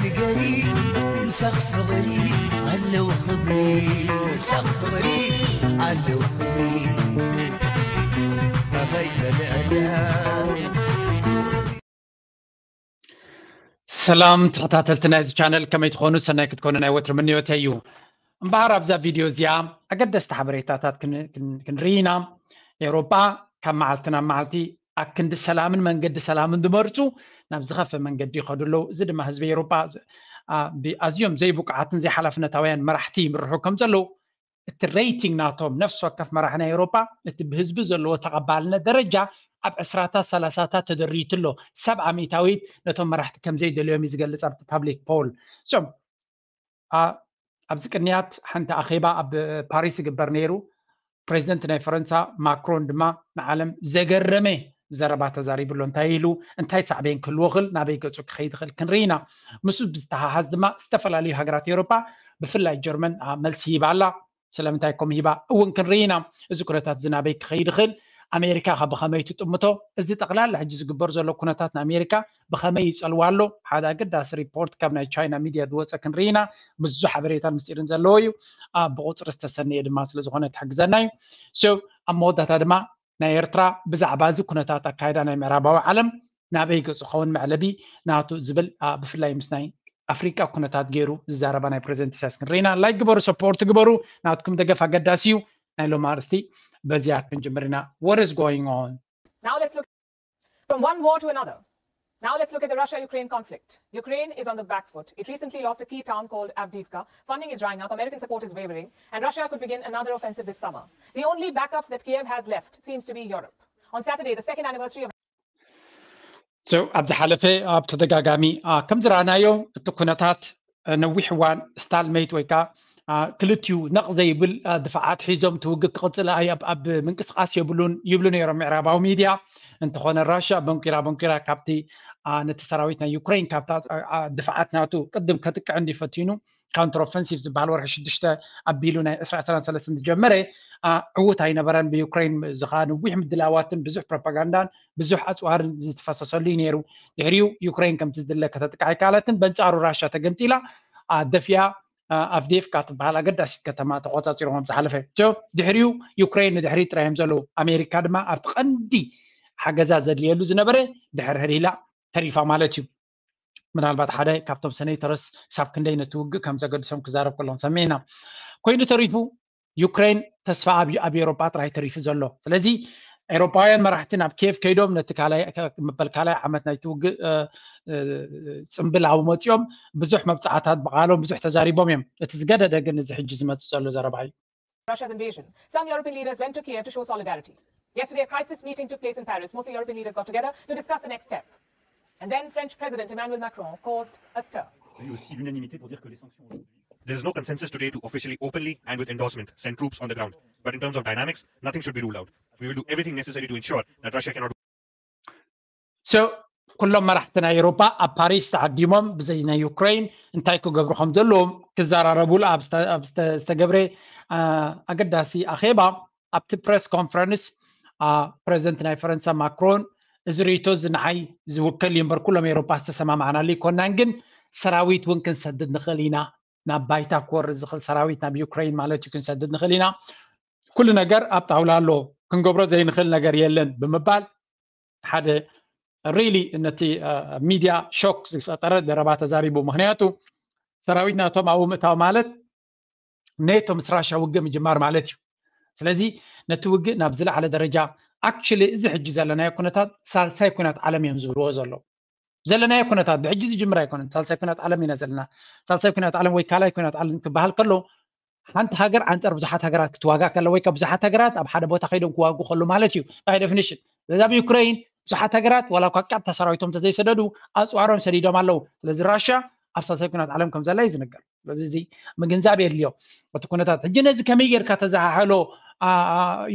ንገሪ ምሳኽ ፍቕሪ ኣለዎ ክብሪ፣ ምሳኽ ፍቕሪ ኣለዎ ክብሪ። ኣኸይ በልዕዳ። ሰላም ተኸታተልቲ ናይዚ ቻነል፣ ከመይ ትኾኑ? ሰናይ ክትኮኑ ናይ ወትሪ ምንዮተይ እዩ። እምበኣር ኣብዛ ቪድዮ እዚኣ ኣገደስቲ ሓበሬታታት ክን- ክን- ክንርኢ ኢና። ኤውሮጳ ካብ መዓልቲ ናብ መዓልቲ ኣብ ክንዲ ሰላምን መንገዲ ሰላምን ዝመርጹ ናብ ዝኸፍእ መንገዲ ይኸዱ ኣለዉ። እዚ ድማ ህዝቢ ኤውሮጳ ዝ- ኣ- ብ- ኣዝዮም ዘይብቁዓትን ዘይሓላፍነታውያን መራሕቲ ይምርሑ ከም ዘለዉ እቲ ሬይቲንግ ናቶም ነፍሲ ወከፍ መራሒ ናይ ኤውሮጳ እቲ ብህዝቢ ዘለዎ ተቐባልነት ደረጃ ኣብ ዕስራታት ሰላሳታት ተደሪቱ ኣሎ። ሰብዓ ሚእታዊት ነቶም መራሕቲ ከም ዘይደልዮም እዩ ዝገልጽ ኣብቲ ፓብሊክ ፖል። So ኣ- ኣብዚ ቅንያት ሓንቲ ኣኼባ ኣብ ፓሪስ ይግበር ነይሩ። ፕሬዚደንት ናይ ፈረንሳ ማክሮን ድማ ንዓለም ዘገረመ ዘረባ ተዛሪቡ ኣሎ። እንታይ ኢሉ እንታይ ሳዕቤን ክህልዎ ክእል ናበይ ገጹ ክኸይድ ክእል ክንርኢ ኢና። ምስ ብዝተሓሓዝ ድማ ዝተፈላለዩ ሃገራት ኤውሮጳ ብፍላይ ጀርመን ኣ፣ መልሲ ሂባ ኣላ። ስለምንታይ ከምኡ ሂባ እውን ክንርኢ ኢና። እዚ ኩነታት እዚ ናበይ ክኸይድ ይኽእል፣ ኣሜሪካ ከ ብኸመይ ትጥምቶ፣ እዚ ጠቕላላ ሕጂ ዝግበር ዘሎ ኩነታት ንኣሜሪካ ብኸመይ ይጸልዋ ኣሎ። ሓደ ኣገዳሲ ሪፖርት ካብ ናይ ቻይና ሚድያ ዝወፀ ክንርኢ ኢና። ብዙሕ ሓበሬታን ምስጢርን ዘለዎ እዩ። ኣብ ብቁፅሪ ዝተሰነየ ድማ ስለዝኾነ ክሕግዘና እዩ። So ኣብ መወዳእታ ድማ ናይ ኤርትራ ብዛዕባ እዚ ኩነታት ኣካይዳ ናይ ምዕራባዊ ዓለም ናበይ ገፁ ኸውን መዕለቢ ናቱ ዝብል ኣ፣ ብፍላይ ምስ ናይ ኣፍሪቃ ኩነታት ገይሩ ዝዛረባ ናይ ፕሬዚደንት ኢሳያስ ክንርኢ ኢና። ላይክ ግበሩ፣ ሰፖርት ግበሩ። ናትኩም ደገፍ ኣገዳሲ እዩ። ናይ ሎም ኣርስቲ በዚኣ ክንጅምር ኢና። What is going on? Now let's look from one war to another. Now let's look at the Russia-Ukraine conflict. Ukraine is on the back foot. It recently lost a key town called Avdiivka. Funding is drying up, American support is wavering, and Russia could begin another offensive this summer. The only backup that Kiev has left seems to be Europe. On Saturday, the second anniversary of So ኣብ ዝሓለፈ ኣብ ተደጋጋሚ ኣ፣ ከም ዝረኣናዮ እቲ ኩነታት እ፣ ነዊሕ እዋን ስታልሜት ወይ ከዓ ኣ፣ ክልቲኡ ነቕ ዘይብል ኣ፣ ድፋዓት ሒዞም እቲ ውግእ ክቕፅል ኣይ- ኣብ- ኣብ ምንቅስቃስ የብሉን ይብሉ ነይሮም ምዕራባዊ ሚድያ። እንተኾነ ራሽያ በንኪራ በንኪራ ካብቲ ኣ፣ ነቲ ሰራዊት ናይ ዩክሬን ካብታ ኣ፣ ኣ፣ ድፋዓት ናቱ ቅድም ከጥቅዕ እንዲ ፈቲኑ ካውንተር ኦፈንሲቭ ዝበሃል ወርሒ ሽዱሽተ ኣቢሉ ናይ ዕስራ ዕስራን ሰለስተን ዝጀመረ ኣ፣ ዕዉት ኣይነበረን። ብዩክሬን ዝኻ ነዊሕ ምድላዋትን ብዙሕ ፕሮፓጋንዳን ብዙሕ ኣፅዋርን ዝተፈሰሰሉ እዩ ነይሩ። ድሕሪኡ ዩክሬን ከምቲ ዝድለ ከተጥቅዕ ኣይከኣለትን። በንጻሩ ራሻ ተገምጢላ ኣ፣ ደፊኣ ኣ፣ ኣቭዴፍካ ትበሃል ኣገዳሲት ከተማ ተቆጻጺሮም ኣብ ዝሓለፈ። So ድሕሪኡ ዩክሬን ንድሕሪት ጥራይ እዮም ዘለዉ። ኣሜሪካ ድማ ኣብቲ ቀንዲ ሓገዛ ዘድልየሉ ዝነበረ ድሕርሕር ኢላ ተሪፋ ማለት እዩ። ምናልባት ሓደ ካብቶም ሰኔተርስ ሳብ ክንደይ ነቲ ውግእ ከም ዘገድሶም ክዛረብ ከለዎም ሰሚዕና። ኮይኑ ተሪፉ ዩክሬን ተስፋ ኣብ ኣብ ኤውሮጳ ጥራይ ተሪፉ ዘሎ። ስለዚ ኤውሮጳውያን መራሕቲ ናብ ኪየቭ ከይዶም ነቲ ካልኣይ መበል ካልኣይ ዓመት ናይቲ ውግእ እ፣ እ፣ ጽምብል ኣብኡ መጺኦም ብዙሕ መብጽዓታት ብቓሎም ብዙሕ ተዛሪቦም እዮም። እቲ ዝገደደ ግን እዚ ሕጂ ዝመጽእ ዘሎ ዘረባ እዩ። Russia's invasion. Some European leaders went to Kiev to show solidarity. Yesterday, a crisis meeting took place in Paris. Mostly European leaders got together to discuss the next step. And then French President Emmanuel Macron caused a stir. Aussi l'unanimité pour dire que les sanctions aujourd'hui. There is no consensus today to officially, openly, and with endorsement, send troops on the ground. But in terms of dynamics, nothing should be ruled out. We will do everything necessary to ensure that Russia cannot So ኩሎም መራሕቲ ናይ ኤውሮጳ ኣብ ፓሪስ ተዓዲሞም ብዘይ ናይ ዩክሬን እንታይ ክገብሩ ከም ዘለዎም ክዘራረቡሉ ኣብ ዝተ- ኣብ ዝተ- ዝተገብረ ኣ፣ ኣገዳሲ ኣኼባ ኣብቲ ፕሬስ ኮንፈረንስ ኣ፣ ፕሬዚደንት ናይ ፈረንሳ ማክሮን እዚ ርእይቶ እዚ ንዓይ ዝውከል እዩ እምበር ኩሎም ኤውሮጳ ዝተሰማማዕናሉ ይኮናን፣ ግን ሰራዊት እውን ክንሰድድ ንኽእል ኢና፣ ናብ ባይታ ክወርድ ዝኽእል ሰራዊት ናብ ዩክሬን ማለት እዩ ክንሰድድ ንኽእል ኢና። ኩሉ ነገር ኣብ ጣውላ ኣሎ፣ ክንገብሮ ዘይንኽእል ነገር የለን ብምባል ሓደ ሪሊ ነቲ ሚድያ ሾክ ዝፈጠረ ዘረባ ተዛሪቡ። ምክንያቱ ሰራዊት ናቶም ኣብኡ ምእታው ማለት ኔቶ ምስ ራሻ ውግእ ምጅማር ማለት እዩ። ስለዚ ነቲ ውግእ ናብ ዝለዓለ ደረጃ ኣክቹሊ እዚ ሕጂ ዘለናዮ ኩነታት ሳልሳይ ኩናት ዓለም እዮም ዝብልዎ ዘለዉ። ዘለናዮ ኩነታት ብሕጂ ዝጅምር ኣይኮነን። ሳልሳይ ኩናት ዓለም ኢና ዘለና። ሳልሳይ ኩናት ዓለም ወይ ካልኣይ ኩናት ዓለም ክበሃል ከሎ ሓንቲ ሃገር ኣንጻር ብዙሓት ሃገራት ክትዋጋ ከሎ ወይ ካብ ብዙሓት ሃገራት ኣብ ሓደ ቦታ ከይዶም ክዋጉ ከሎ ማለት እዩ። ባይ ዴፊኒሽን ስለዚ ኣብ ዩክሬን ብዙሓት ሃገራት ዋላ እኳ ቀጥታ ሰራዊቶም እንተዘይሰደዱ ኣፅዋሮም ሰዲዶም ኣለዉ። ስለዚ ራሽያ ኣብ ሳልሳይ ኩናት ዓለም ከም ዘላ እዩ ዝንገር። ስለዚ እዚ ምግንዛብ የድልዮ እቲ ኩነታት። ሕጂ ነዚ ከመይ ጌርካ ተዘሓሕሎ?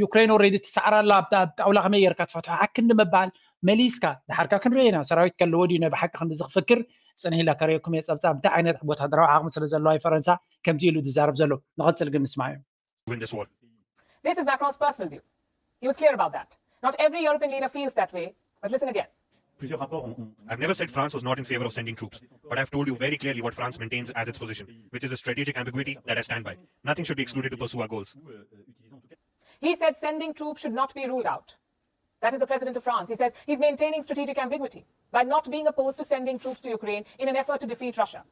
ዩክሬን ኦልሬዲ ትሰዕር ኣላ፣ ኣብ ጣውላ ከመይ ጌርካ ትፈትሖ? ሓክንዲ ምባል መሊስካ ድሓርካ ክንሪኦ ኢና። ሰራዊት ከለዎ ድዩ ናይ ብሓቂ ክንዲ ዝክፍክር? ፅንሕ ኢላ ከርእየኩም እየ ፀብፃብ እንታይ ዓይነት ወታደራዊ ዓቕሚ ስለ ዘለዋ እዩ ፈረንሳ ከምዚ ኢሉ ዝዛረብ ዘሎ። ንቐፅል ግን ንስማዕ እዮም። win this war. This is Macron's personal view. He was clear about that. Not every European leader feels that way, but listen again. I've never said France was not in favor of sending troops, but I've told you very clearly what France maintains as its position, which is a strategic ambiguity that I stand by. Nothing should be excluded to pursue our goals. He said sending troops should not be ruled out. That is the president of France. He says he's maintaining strategic ambiguity by not being opposed to sending troops to Ukraine in an effort to defeat Russia.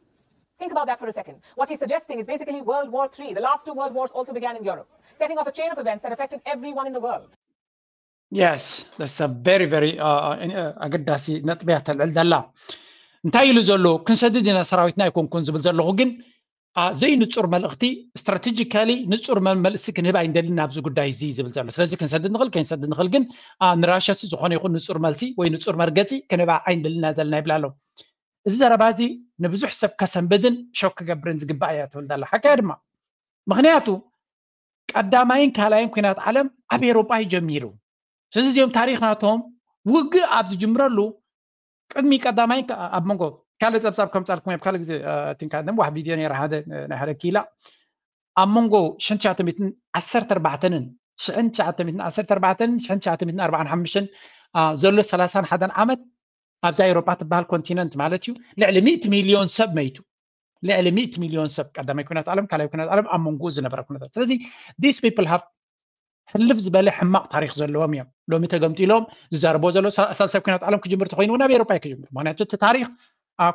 Think about that for a second. What he's suggesting is basically World War Three. The last two world wars also began in Europe, setting off a chain of events that affected everyone in the world. Yes, that's a very, very uh, ኣገዳሲ ነጥብያ ተልዕል ዘላ። እንታይ ኢሉ ዘሎ? ክንሰድድ ኢና ሰራዊትና ኣይኮንኩን ዝብል ዘለኹ፣ ግን ዘይንጹር መልእኽቲ፣ ስትራቴጂካሊ ንጹር መልሲ ክንህብ ኣይንደልን ኣብዚ ጉዳይ እዚ ዝብል ዘሎ። ስለዚ ክንሰድድ ንኽእል ከይንሰድድ ንኽእል፣ ግን ንራሻ ሲ ዝኾነ ይኹን ንጹር መልሲ ወይ ንጹር መርገጺ ክንህባ ኣይንደልን ኢና ዘለና ይብል ኣሎ። እዚ ዘረባ እዚ ንብዙሕ ሰብ ከሰንብድን ሾክ ክገብርን ዝግባእ እያ ትብል ዘላ። ሓቃ ድማ፣ ምኽንያቱ ቀዳማይን ካልኣይን ኩናት ዓለም ኣብ ኤሮጳ እዩ ጀሚሩ። ስለዚ እዚኦም ታሪኽ ናቶም ውግእ ኣብ ዝጅምረሉ ቅድሚ ቀዳማይ ኣብ መንጎ ካልእ ጸብጻብ ከምጻልኩም ኣብ ካልእ ግዜ ቲንካ ደም ዋሕ ቪድዮ ነይራ ሓደ ናይ ሓደ ኪላ ኣብ መንጎ ሽሕን ትሽዓተ ሚእትን ዓሰርተ ኣርባዕተን ሽሕን ትሽዓተ ሚእትን ዓሰርተ ኣርባዕተን ሽሕን ትሽዓተ ሚእትን ኣርባዓን ሓሙሽተን ዘሎ ሰላሳን ሓደን ዓመት ኣብዛ ኤሮጳ ትበሃል ኮንቲነንት ማለት እዩ ልዕሊ ሚእቲ ሚልዮን ሰብ መይቱ። ልዕሊ ሚእቲ ሚልዮን ሰብ ቀዳማይ ኩናት ዓለም ካልኣይ ኩናት ዓለም ኣብ መንጎ ዝነበረ ኩነታት። ስለዚ these people have ሕልፍ ዝበለ ሕማቕ ታሪኽ ዘለዎም እዮም። ሎሚ ተገምጢሎም ዝዛረቦ ዘሎ ሳልሳይ ኩናት ዓለም ክጅምር ተኮይኑ እውን ኣብ ኤሮፓ ክጅምር። ምክንያቱ እቲ ታሪኽ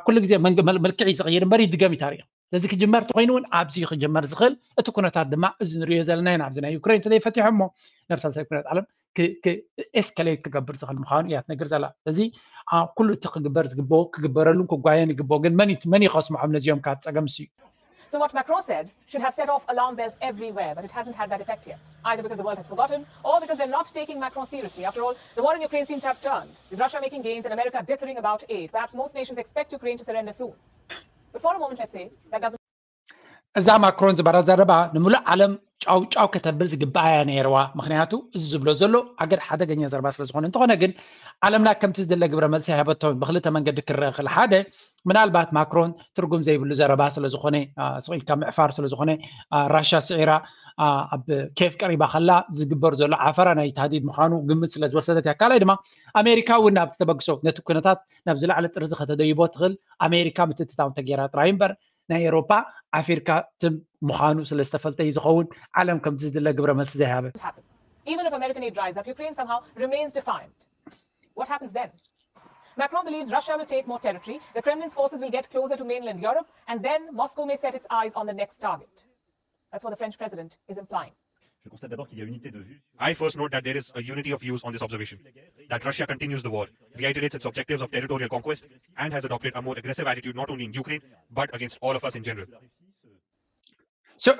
ኩሉ ግዜ መልክዕ እዩ ዝቕይር እምበር ይድገም እዩ ታሪኽ። ስለዚ ክጅመር ተኮይኑ እውን ኣብዚ ክጅመር ዝኽእል እቲ ኩነታት ድማ እዚ ንሪዮ ዘለና ኢና። ኣብዚ ናይ ዩክሬን ተዘይፈቲሖሞ ናብ ሳልሳይ ኩናት ዓለም ኤስካሌት ክገብር ዝኽእል ምዃኑ እያ ትነግር ዘላ። ስለዚ ኩሉ እቲ ክግበር ዝግበኦ ክግበረሉን ክጓየን ይግበኦ። ግን መን መን ይኸስምዖም ነዚኦም ካብ ጸገም ስዩ So what Macron said should have set off alarm bells everywhere, but it hasn't had that effect yet, either because the world has forgotten or because they're not taking Macron seriously. After all, the war in Ukraine seems to have turned, with Russia making gains and America dithering about aid. Perhaps most nations expect Ukraine to surrender soon. But for a moment, let's say, that doesn't እዛ ማክሮን ዝበራ ዘረባ ንምሉእ ዓለም ጫው ጫው ከተብል ዝግባኣ እያ ነይርዋ። ምክንያቱ እዚ ዝብሎ ዘሎ ኣገድ ሓደገኛ ዘረባ ስለ ዝኾነ። እንተኾነ ግን ዓለምና ከምቲ ዝድለ ግብረ መልሲ ኣይሃበቶን። ብክልተ መንገዲ ክረአ ክእል። ሓደ ምናልባት ማክሮን ትርጉም ዘይብሉ ዘረባ ስለ ዝኾነ ስቕ ኢልካ ምዕፋር ስለ ዝኾነ ራሻ ስዒራ ኣብ ኬፍ ቀሪባ ከላ ዝግበር ዘሎ ዓፈራ ናይ ታህዲድ ምዃኑ ግምት ስለ ዝወሰደት እያ። ካልኣይ ድማ ኣሜሪካ እውን ኣብ ተበግሶ ነቲ ኩነታት ናብ ዝለዓለ ጥርዚ ከተደይቦ ትኽእል ኣሜሪካ ምትእትታው እንተገይራ ጥራይ እምበር ናይ ኤሮፓ ዓፊርካ ትም ምዃኑ ስለ ዝተፈልጠ እዩ ዝኸውን ዓለም ከምቲ ዝድለ ግብረ መልሲ ዘይሃበ። Even if American aid dries up, Ukraine somehow remains defiant. What happens then? Macron believes Russia will take more territory, the Kremlin's forces will get closer to mainland Europe, and then Moscow may set its eyes on the next target. That's what the French president is implying. Je constate d'abord qu'il y a unité de vue. I first note that there is a unity of views on this observation, that Russia continues the war, reiterates its objectives of territorial conquest, and has adopted a more aggressive attitude not only in Ukraine, but against all of us in general.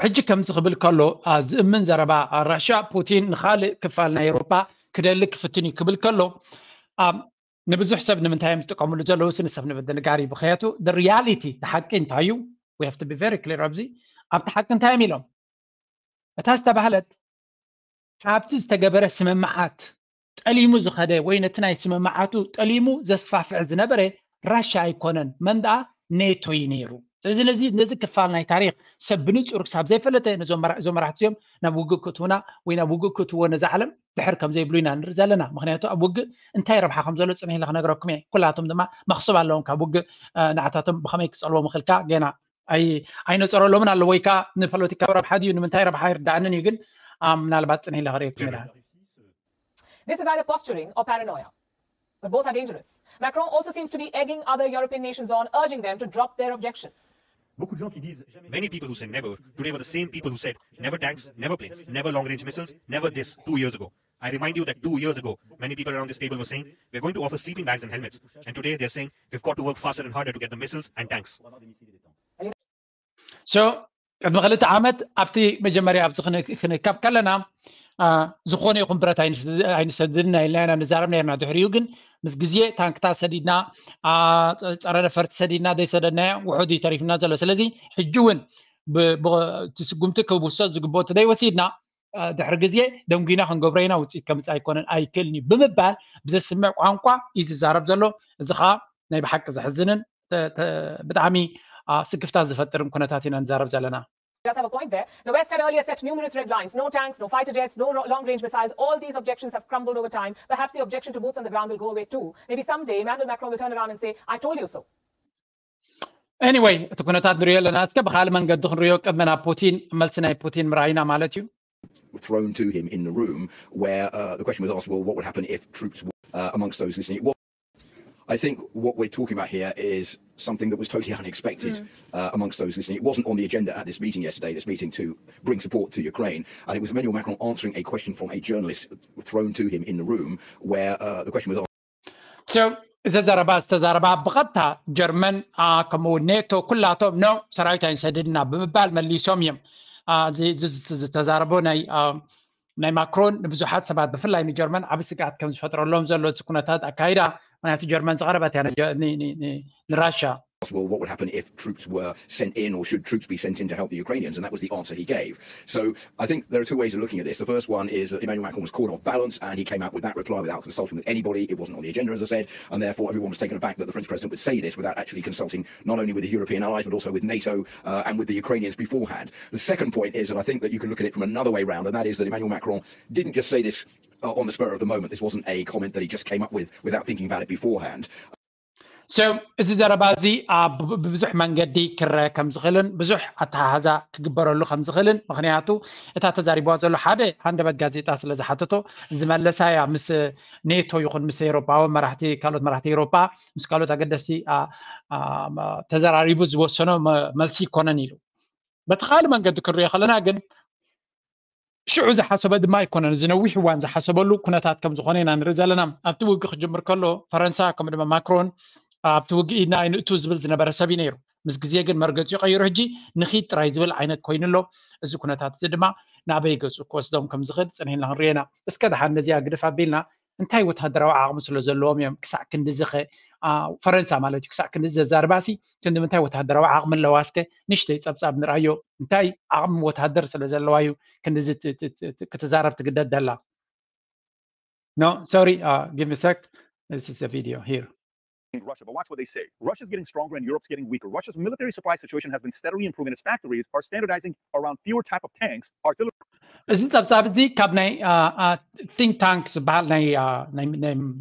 ሕጂ ከምዚ ክብል ከሎ ዝእምን ዘረባ ራሽያ ፑቲን ንካልእ ክፋል ናይ ኤውሮፓ ክደሊ ክፍትን እዩ ክብል ከሎ ንብዙሕ ሰብ ንምንታይ እዮም ዝጥቀምሉ ዘለዉ ስኒ ሰብ ንብል ድንጋሪ ምክንያቱ ሪያሊቲ ሓቂ እንታይ እዩ we have to be very clear ኣብዚ ኣብቲ ሓቂ እንታይ እዮም ኢሎም እታ ዝተባህለት ካብቲ ዝተገበረ ስምምዓት ጠሊሙ ዝኸደ ወይ ነቲ ናይ ስምምዓቱ ጠሊሙ ዘስፋፍዕ ዝነበረ ራሻ ኣይኮነን መን ደኣ ኔቶ እዩ ነይሩ ስለዚ ነዚ ነዚ ክፋል ናይ ታሪክ ሰብ ብንጹር ክሳብ ዘይፈለጠ ነዞም መራሕቲ እዚኦም ናብ ውግእ ክእትውና ወይ ናብ ውግእ ክእትዎ ነዚ ዓለም ድሕር ከም ዘይብሉ ኢና ንርኢ ዘለና ምክንያቱ ኣብ ውግእ እንታይ ረብሓ ከም ዘሎ ጽንሕ ኢለ ክነግረኩም እየ ኩላቶም ድማ መክስብ ኣለዎም ካብ ውግእ ንዓታቶም ብከመይ ክጸልዎ ምክልካ ገና ኣይነጸረሎምን ኣሎ ወይ ከዓ ንፖለቲካዊ ረብሓ ድዩ ንምንታይ ረብሓ ይርዳእንን እዩ ግን ምናልባት ጽንሕ ኢለ ክርእየኩም ኢለ This is either posturing or paranoia. But both are dangerous. Macron also seems to be egging other European nations on, urging them to drop their objections. Beaucoup de gens qui disent jamais. Many people who say never today were the same people who said never tanks, never planes, never long range missiles, never this two years ago. I remind you that two years ago, many people around this table were saying, we're going to offer sleeping bags and helmets. And today they're saying, we've got to work faster and harder to get the missiles and tanks. So ቅድሚ ክልተ ዓመት ኣብቲ መጀመርያ ኣብዚ ክንከብ ከለና ዝኾነ ይኹን ብረት ኣይንሰድድን ኢልና ኢና ንዛረብ ነርና ድሕሪኡ ግን ምስ ግዜ ታንክታት ሰዲድና ፀረ ነፈርቲ ሰዲድና ዘይሰደድናዮ ውሑድ እዩ ተሪፍና ዘሎ ስለዚ ሕጂ እውን እቲ ስጉምቲ ክውሰድ ዝግብኦ እንተዘይወሲድና ድሕሪ ግዜ ደንጒና ክንገብሮ ኢና ውፅኢት ከምፅእ ኣይኮነን ኣይክእልን እዩ ብምባል ብዘስምዕ ቋንቋ እዩ ዝዛረብ ዘሎ እዚ ከዓ ናይ ብሓቂ ዘሕዝንን ብጣዕሚ ስክፍታ ዝፈጥርን ኩነታት ኢና ንዛረብ ዘለና Does have a point there. The West had earlier set numerous red lines: no tanks, no fighter jets, no ro- long-range missiles. All these objections have crumbled over time. Perhaps the objection to boots on the ground will go away too. Maybe someday Emmanuel Macron will turn around and say, "I told you so." Anyway፣ እቲ ኩነታት ንሪኦ ኣለና። እስከ ብካልእ መንገዲ ክንሪኦ ቅድሚ ናብ ፑቲን፣ መልሲ ናይ ፑቲን ምርኣይና ማለት እዩ። Thrown to him in the room where uh, the question was asked, well, what would happen if troops were uh, amongst those listening? It was, I think what we're talking about here is something that was totally unexpected uh, amongst those listening. It wasn't on the agenda at this meeting yesterday, this meeting to bring support to Ukraine. And it was Emmanuel Macron answering a question from a journalist thrown to him in the room where uh, the question was asked. So፣ እዚ ዘረባ ዝተዛረባ ብቐጥታ ጀርመን፣ ከምኡ ኔቶ ኩላቶም፣ ኖ፣ ሰራዊት ኣይንሰድድና ብምባል መሊሶም እዮም። ዝተዛረቦ ናይ ናይ ማክሮን ንብዙሓት ሰባት፣ ብፍላይ ንጀርመን ዓቢ ስግኣት ከም ዝፈጥረሎም ዘሎ እቲ ኩነታት ኣካይዳ። ምክንያቱ ጀርመን ዝቐረበት እያ ንራሻ። Well, what would happen if troops were sent in, or should troops be sent in to help the Ukrainians? And that was the answer he gave. So I think there are two ways of looking at this. The first one is that Emmanuel Macron was caught off balance and he came out with that reply without consulting with anybody. It wasn't on the agenda, as I said, and therefore everyone was taken aback that the French president would say this without actually consulting not only with the European allies but also with NATO uh, and with the Ukrainians beforehand. The second point is, and I think that you can look at it from another way round, and that is that Emmanuel Macron didn't just say this uh, on the spur of the moment. This wasn't a comment that he just came up with without thinking about it beforehand. So፣ እዚ ዘረባ እዚ ብብዙሕ መንገዲ ክረአ ከም ዝኽእልን ብዙሕ ኣተሓሕዛ ክግበረሉ ከም ዝኽእልን፣ ምክንያቱ እታ ተዛሪብዋ ዘሎ ሓደ ሃንደበት ጋዜጣ ስለ ዝሓተቶ፣ ዝመለሳያ ምስ ኔቶ ይኹን ምስ ኤውሮጳዊ መራሕቲ፣ ካልኦት መራሕቲ ኤውሮጳ፣ ምስ ካልኦት ኣገደስቲ ተዘራሪቡ ዝወሰኖ መልሲ ይኮነን ኢሉ። በቲ ካልእ መንገዲ ክንሪኦ ከለና ግን ሽዑ ዝሓሰበ ድማ ኣይኮነን። እዚ ነዊሕ እዋን ዝሓሰበሉ ኩነታት ከም ዝኾነ ኢና ንርኢ ዘለና። ኣብቲ ውግእ ክጅምር ከሎ ፈረንሳ ከምኡ ድማ ማክሮን ኣብቲ ውግእ ኢድና ኣይንእቱ ዝብል ዝነበረ ሰብ እዩ ነይሩ። ምስ ግዜ ግን መርገፂኡ ቀይሩ ሕጂ ንኺድ ጥራይ ዝብል ዓይነት ኮይኑ ኣሎ። እዚ ኩነታት እዚ ድማ ናበይ ገፁ ክወስዶም ከም ዝኽእል ፅንሒልና ክንሪኦ ኢና። እስከ ደሓን ነዚኣ ግድፍ ኣቢልና እንታይ ወታደራዊ ዓቕሚ ስለ ዘለዎም እዮም ክሳዕ ክንድዚ ኸ ፈረንሳ ማለት እዩ ክሳዕ ክንድዚ ዘዛርባሲ ክንዲ ምንታይ ወታደራዊ ዓቕሚ ኣለዋ? እስከ ንሽተይ ጸብጻብ ንርኣዮ። እንታይ ዓቕሚ ወታደር ስለ ዘለዋ እዩ ክንድዚ ክትዛረብ ትግደድ ደላ? No, sorry, uh, give me a sec. This is a video here. Russia, but watch what they say. Russia's getting stronger and Europe's getting weaker. Russia's military supply situation has been steadily improving. Its factories are standardizing around fewer type of tanks, artillery. እዚ ጸብጻብ እዚ ካብ ናይ think tank ዝበሃል ናይ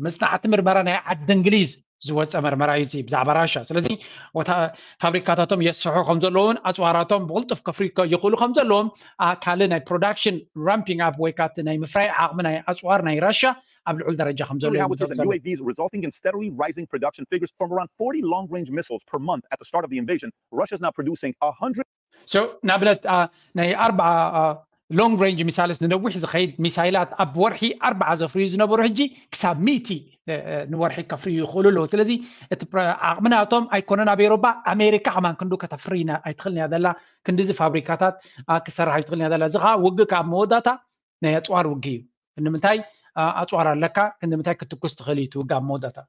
መጽናዕቲ ምርመራ ናይ ዓዲ እንግሊዝ ዝወፀ መርመራ እዩ ብዛዕባ ራሻ። ስለዚ ፋብሪካታቶም የስሑ ከም ዘለውን ኣፅዋራቶም ብቕልጡፍ ከፍርዩ ይኽእሉ ከም ዘለዎም ካልእ ናይ production ramping up ወይ ከዓ ናይ ምፍራይ ዓቕሚ ናይ ኣፅዋር ናይ ራሻ ኣብ ልዑል ደረጃ ከም ዘሎ UAVs resulting in steadily rising production figures from around forty long-range missiles per month at the start of the invasion. Russia's now producing a hundred So ንኣብነት ናይ ኣርባዓ long range missiles ንነዊሕ ዝኸይድ ሚሳይላት ኣብ ወርሒ ኣርባዓ ዘፍርዩ ዝነበሩ ሕጂ ክሳብ ሚእቲ ንወርሒ ከፍርዩ ይኽእሉ ኣለዉ። ስለዚ እቲ ዓቕሚ ናቶም ኣይኮነን ኣብ ኤውሮጳ፣ ኣሜሪካ ከማን ክንዱ ከተፍሪ ኣይትኽእልን እያ ዘላ፣ ክንድዚ ፋብሪካታት ክሰርሕ ኣይትኽእልን እያ ዘላ። እዚ ከዓ ውግእ ከዓ ኣብ መወዳእታ ናይ ኣፅዋር ውግእ እዩ። ክንምንታይ ኣፅዋር ኣለካ፣ ክንምንታይ ክትኩስ ትኽእል እዩ እቲ ውግእ ኣብ መወዳእታ።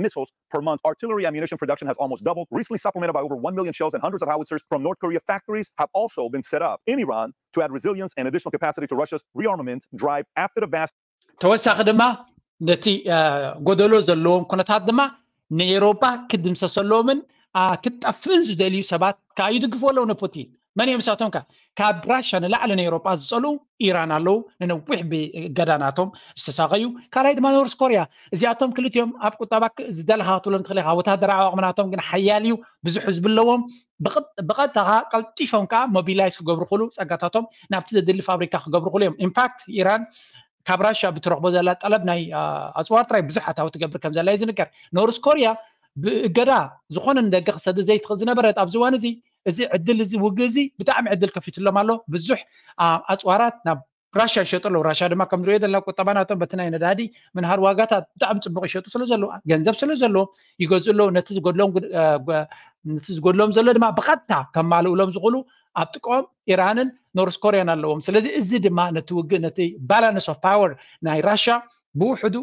Missiles per month. Artillery ammunition production has almost doubled, recently supplemented by over one million shells and hundreds of howitzers from North Korea. Factories have also been set up in Iran to add resilience and additional capacity to Russia's rearmament drive after the vast ተወሳኺ ድማ ነቲ ጎደሎ ዘለዎም ኩነታት ድማ ንኤውሮጳ ክድምሰሰሎምን ክትጠፍእን ዝደልዩ ሰባት ከዓ ይድግፉ ኣለዉ ንፑቲን። መን እዮም እሳቶም ከ? ካብ ራሻ ንላዕሊ ንኤውሮጳ ዝጸልኡ ኢራን ኣለዉ። ንነዊሕ ብእገዳ ናቶም ዝተሳቐዩ። ካልኣይ ድማ ኖርስ ኮርያ። እዚኣቶም ክልቲኦም ኣብ ቁጠባ ዝደለኻ ክትብሎም ትኽእል ኢኻ። ወታደራዊ ዓቕሚ ናቶም ግን ሓያል እዩ፣ ብዙሕ ህዝቢ ኣለዎም። ብቐጥታ ከዓ ቀልጢፎም ከዓ ሞቢላይዝ ክገብሩ ክእሉ፣ ጸጋታቶም ናብቲ ዘድሊ ፋብሪካ ክገብሩ ክእሉ እዮም። ኢንፋክት ኢራን ካብ ራሻ ብትረኽቦ ዘላ ጠለብ ናይ ኣፅዋር ጥራይ ብዙሕ ኣታዊ ትገብር ከም ዘላ እዩ ዝንገር። ኖርስ ኮርያ ብእገዳ ዝኾነ ንደገ ክሰድድ ዘይትኽእል ዝነበረት ኣብዚ እዋን እዚ እዚ ዕድል እዚ ውግእ እዚ ብጣዕሚ ዕድል ከፊትሎም ኣሎ። ብዙሕ ኣፅዋራት ናብ ራሻ ይሸጡ ኣለዉ። ራሻ ድማ ከም ንሪኦ ዘለና ቁጠባ ናቶም በቲ ናይ ነዳዲ ምንሃር ዋጋታት ብጣዕሚ ፅቡቕ ይሸጡ ስለ ዘለዉ ገንዘብ ስለ ዘለዎም ይገዝኡ ኣለዉ። ነቲ ዝጎድሎም ነቲ ዝጎድሎም ዘሎ ድማ ብቐጥታ ከማልእሎም ዝኽእሉ ኣብ ጥቅኦም ኢራንን ኖርስ ኮርያን ኣለዎም። ስለዚ እዚ ድማ ነቲ ውግእ ነቲ balance of power ናይ ራሻ ብውሕዱ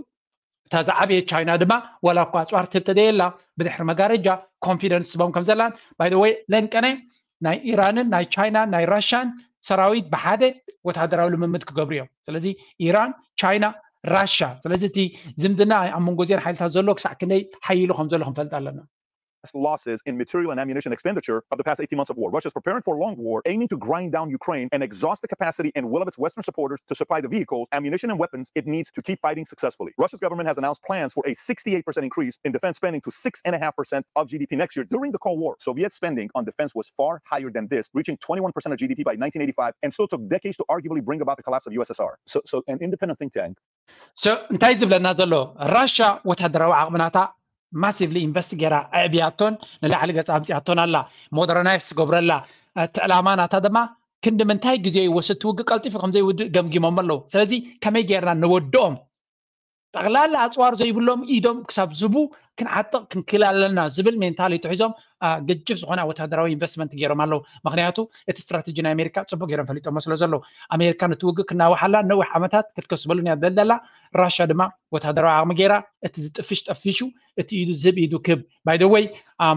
እታ ዝዓበየ ቻይና ድማ ዋላ እኳ ኣፅዋር ትህብ ተደየላ ብድሕሪ መጋረጃ ኮንፊደንስ ስቦም ከም ዘላን ባይ ወይ ለንቀነ ናይ ኢራንን ናይ ቻይናን ናይ ራሻን ሰራዊት ብሓደ ወታደራዊ ልምምድ ክገብሩ እዮም። ስለዚ ኢራን፣ ቻይና፣ ራሻ። ስለዚ እቲ ዝምድና ኣብ መንጎ እዚአን ሓይልታት ዘሎ ክሳዕ ክንደይ ሓይሉ ከም ዘሎ ክንፈልጥ ኣለና። losses in material and ammunition expenditure of the past eighteen months of war. Russia is preparing for a long war, aiming to grind down Ukraine and exhaust the capacity and will of its Western supporters to supply the vehicles, ammunition, and weapons it needs to keep fighting successfully. Russia's government has announced plans for a sixty-eight percent increase in defense spending to six point five percent of G D P next year. During the Cold War, Soviet spending on defense was far higher than this, reaching twenty-one percent of G D P by nineteen eighty-five and still took decades to arguably bring about the collapse of U S S R. So, so an independent think tank. So እንታይ ዝብለና ዘሎ? ራሻ ወታደራዊ ዓቕምናታ ማሲቭሊ ኢንቨስት ገይራ ኣዕብያቶን ንላዕሊ ገጻ ኣምፅኣቶን ኣላ። ሞደርናይዝ ትገብረላ። እቲ ዕላማ ናታ ድማ ክንዲ ምንታይ ግዜ ይወስድ ትውግእ ቀልጢፉ ከምዘይውድእ ገምጊሞም ኣለዉ። ስለዚ ከመይ ጌርና ንወድኦም? ጠቕላላ ኣፅዋር ዘይብሎም ኢዶም ክሳብ ዝቡ ክንዓጥቕ ክንክል ኣለና ዝብል ሜንታሊቲ ሒዞም፣ አ፣ ገጅፍ ዝኾነ ወታደራዊ ኢንቨስትመንት ገይሮም ኣለዉ። ምክንያቱ እቲ ስትራቴጂ ናይ ኣሜሪካ ፅቡቅ ገይሮም ፈሊጦሞ ስለ ዘለዉ፣ ኣሜሪካ ነቲ ውግእ ክናዋሓላ ነዊሕ ዓመታት ክትከስበሉን እያ ደልደላ። ራሻ ድማ ወታደራዊ ዓቕሚ ገይራ፣ እቲ ዝጥፍሽ ጠፊሹ፣ እቲ ኢዱ ዝህብ ኢዱ ክብ። ባይ ወይ፣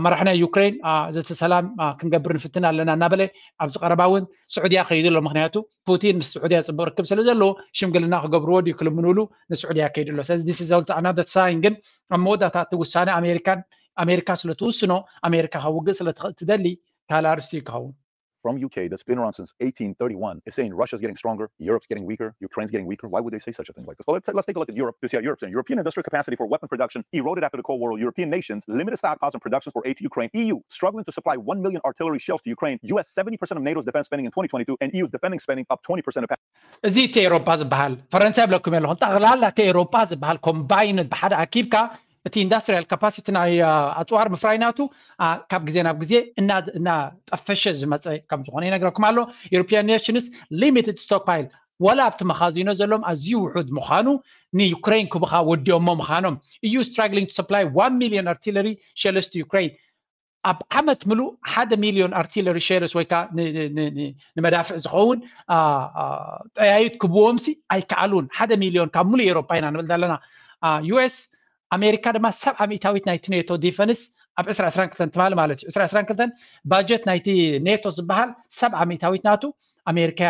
መራሕ ናይ ዩክሬን፣ አ፣ ዘተ ሰላም፣ አ፣ ክንገብር ንፍትን ኣለና እናበለ ኣብዚ ቀረባ እውን ስዑድያ ከይዱ ኣሎ። ምክንያቱ ፑቲን ምስ ስዑድያ ፅቡቅ ርክብ ስለ ዘለዎ ሽምግልና ክገብርዎ ድዩ ክልምንሉ ንስዑድያ ከይዱ ኣሎ። ስለዚ this is also another sign። ግን ኣብ መወዳእታ እቲ ውሳነ ኣሜሪካን ኣሜሪካ ስለ ትውስኖ፣ ኣሜሪካ ካብ ውግእ ስለ ትኽ-፣ ትደሊ ካልእ ኣርእስቲ እዩ ክኸውን። From U K that's been around since eighteen thirty-one is saying Russia's getting stronger, Europe's getting weaker, Ukraine's getting weaker. Why would they say such a thing like this? Well, let's, let's take a look at Europe to see how Europe's saying European industrial capacity for weapon production eroded after the Cold War. European nations limited stockpiles and productions for aid to Ukraine. E U struggling to supply one million artillery shells to Ukraine. U S seventy percent of NATO's defense spending in twenty twenty-two and E U's defending spending up twenty percent of. እዚ እቲ ኤሮፓ ዝበሃል ፈረንሳ ይብለኩም ኣለኹም። ጠቕላላ እቲ ኤሮፓ ዝበሃል ኮምባይን ብሓደ ኣኪብካ እቲ ኢንዳስትሪያል ካፓሲቲ ናይ፣ አ፣ ኣፅዋር ምፍራይ ናቱ፣ አ፣ ካብ ግዜ ናብ ግዜ እና-፣ እናጠፈሸ ዝመፀ ከም ዝኾነ ይነግረኩም ኣሎ። European nations limited stockpile፣ ዋላ ኣብቲ መኻዚኖ ዘሎም ኣዝዩ ውሑድ ምዃኑ ንዩክሬን ክብኻ ወዲኦሞ ምዃኖም። E U struggling to supply one million artillery shells to Ukraine። ኣብ ዓመት ምሉእ ሓደ ሚልዮን ኣርቲለሪ ሸልስ ወይ ከዓ ን-፣ ን-፣ ን-፣ ን-፣ ንመዳፍዕ ዝኸውን፣ አ፣ አ፣ ጠያይት ክብዎም ሲ ኣይከኣሉን። ሓደ ሚልዮን ካብ ምሉእ ኤሮፓ ኢና ንብል ዘለና። አ፣ ዩ ኤስ ኣሜሪካ ድማ ሰብዓ ሚእታዊት ናይቲ ኔቶ ዲፈንስ ኣብ ዕስራ ዕስራን ክልተን ትማሊ ማለት እዩ። ዕስራ ዕስራን ክልተን ባጀት ናይቲ ኔቶ ዝበሃል ሰብዓ ሚእታዊት ናቱ ኣሜሪካ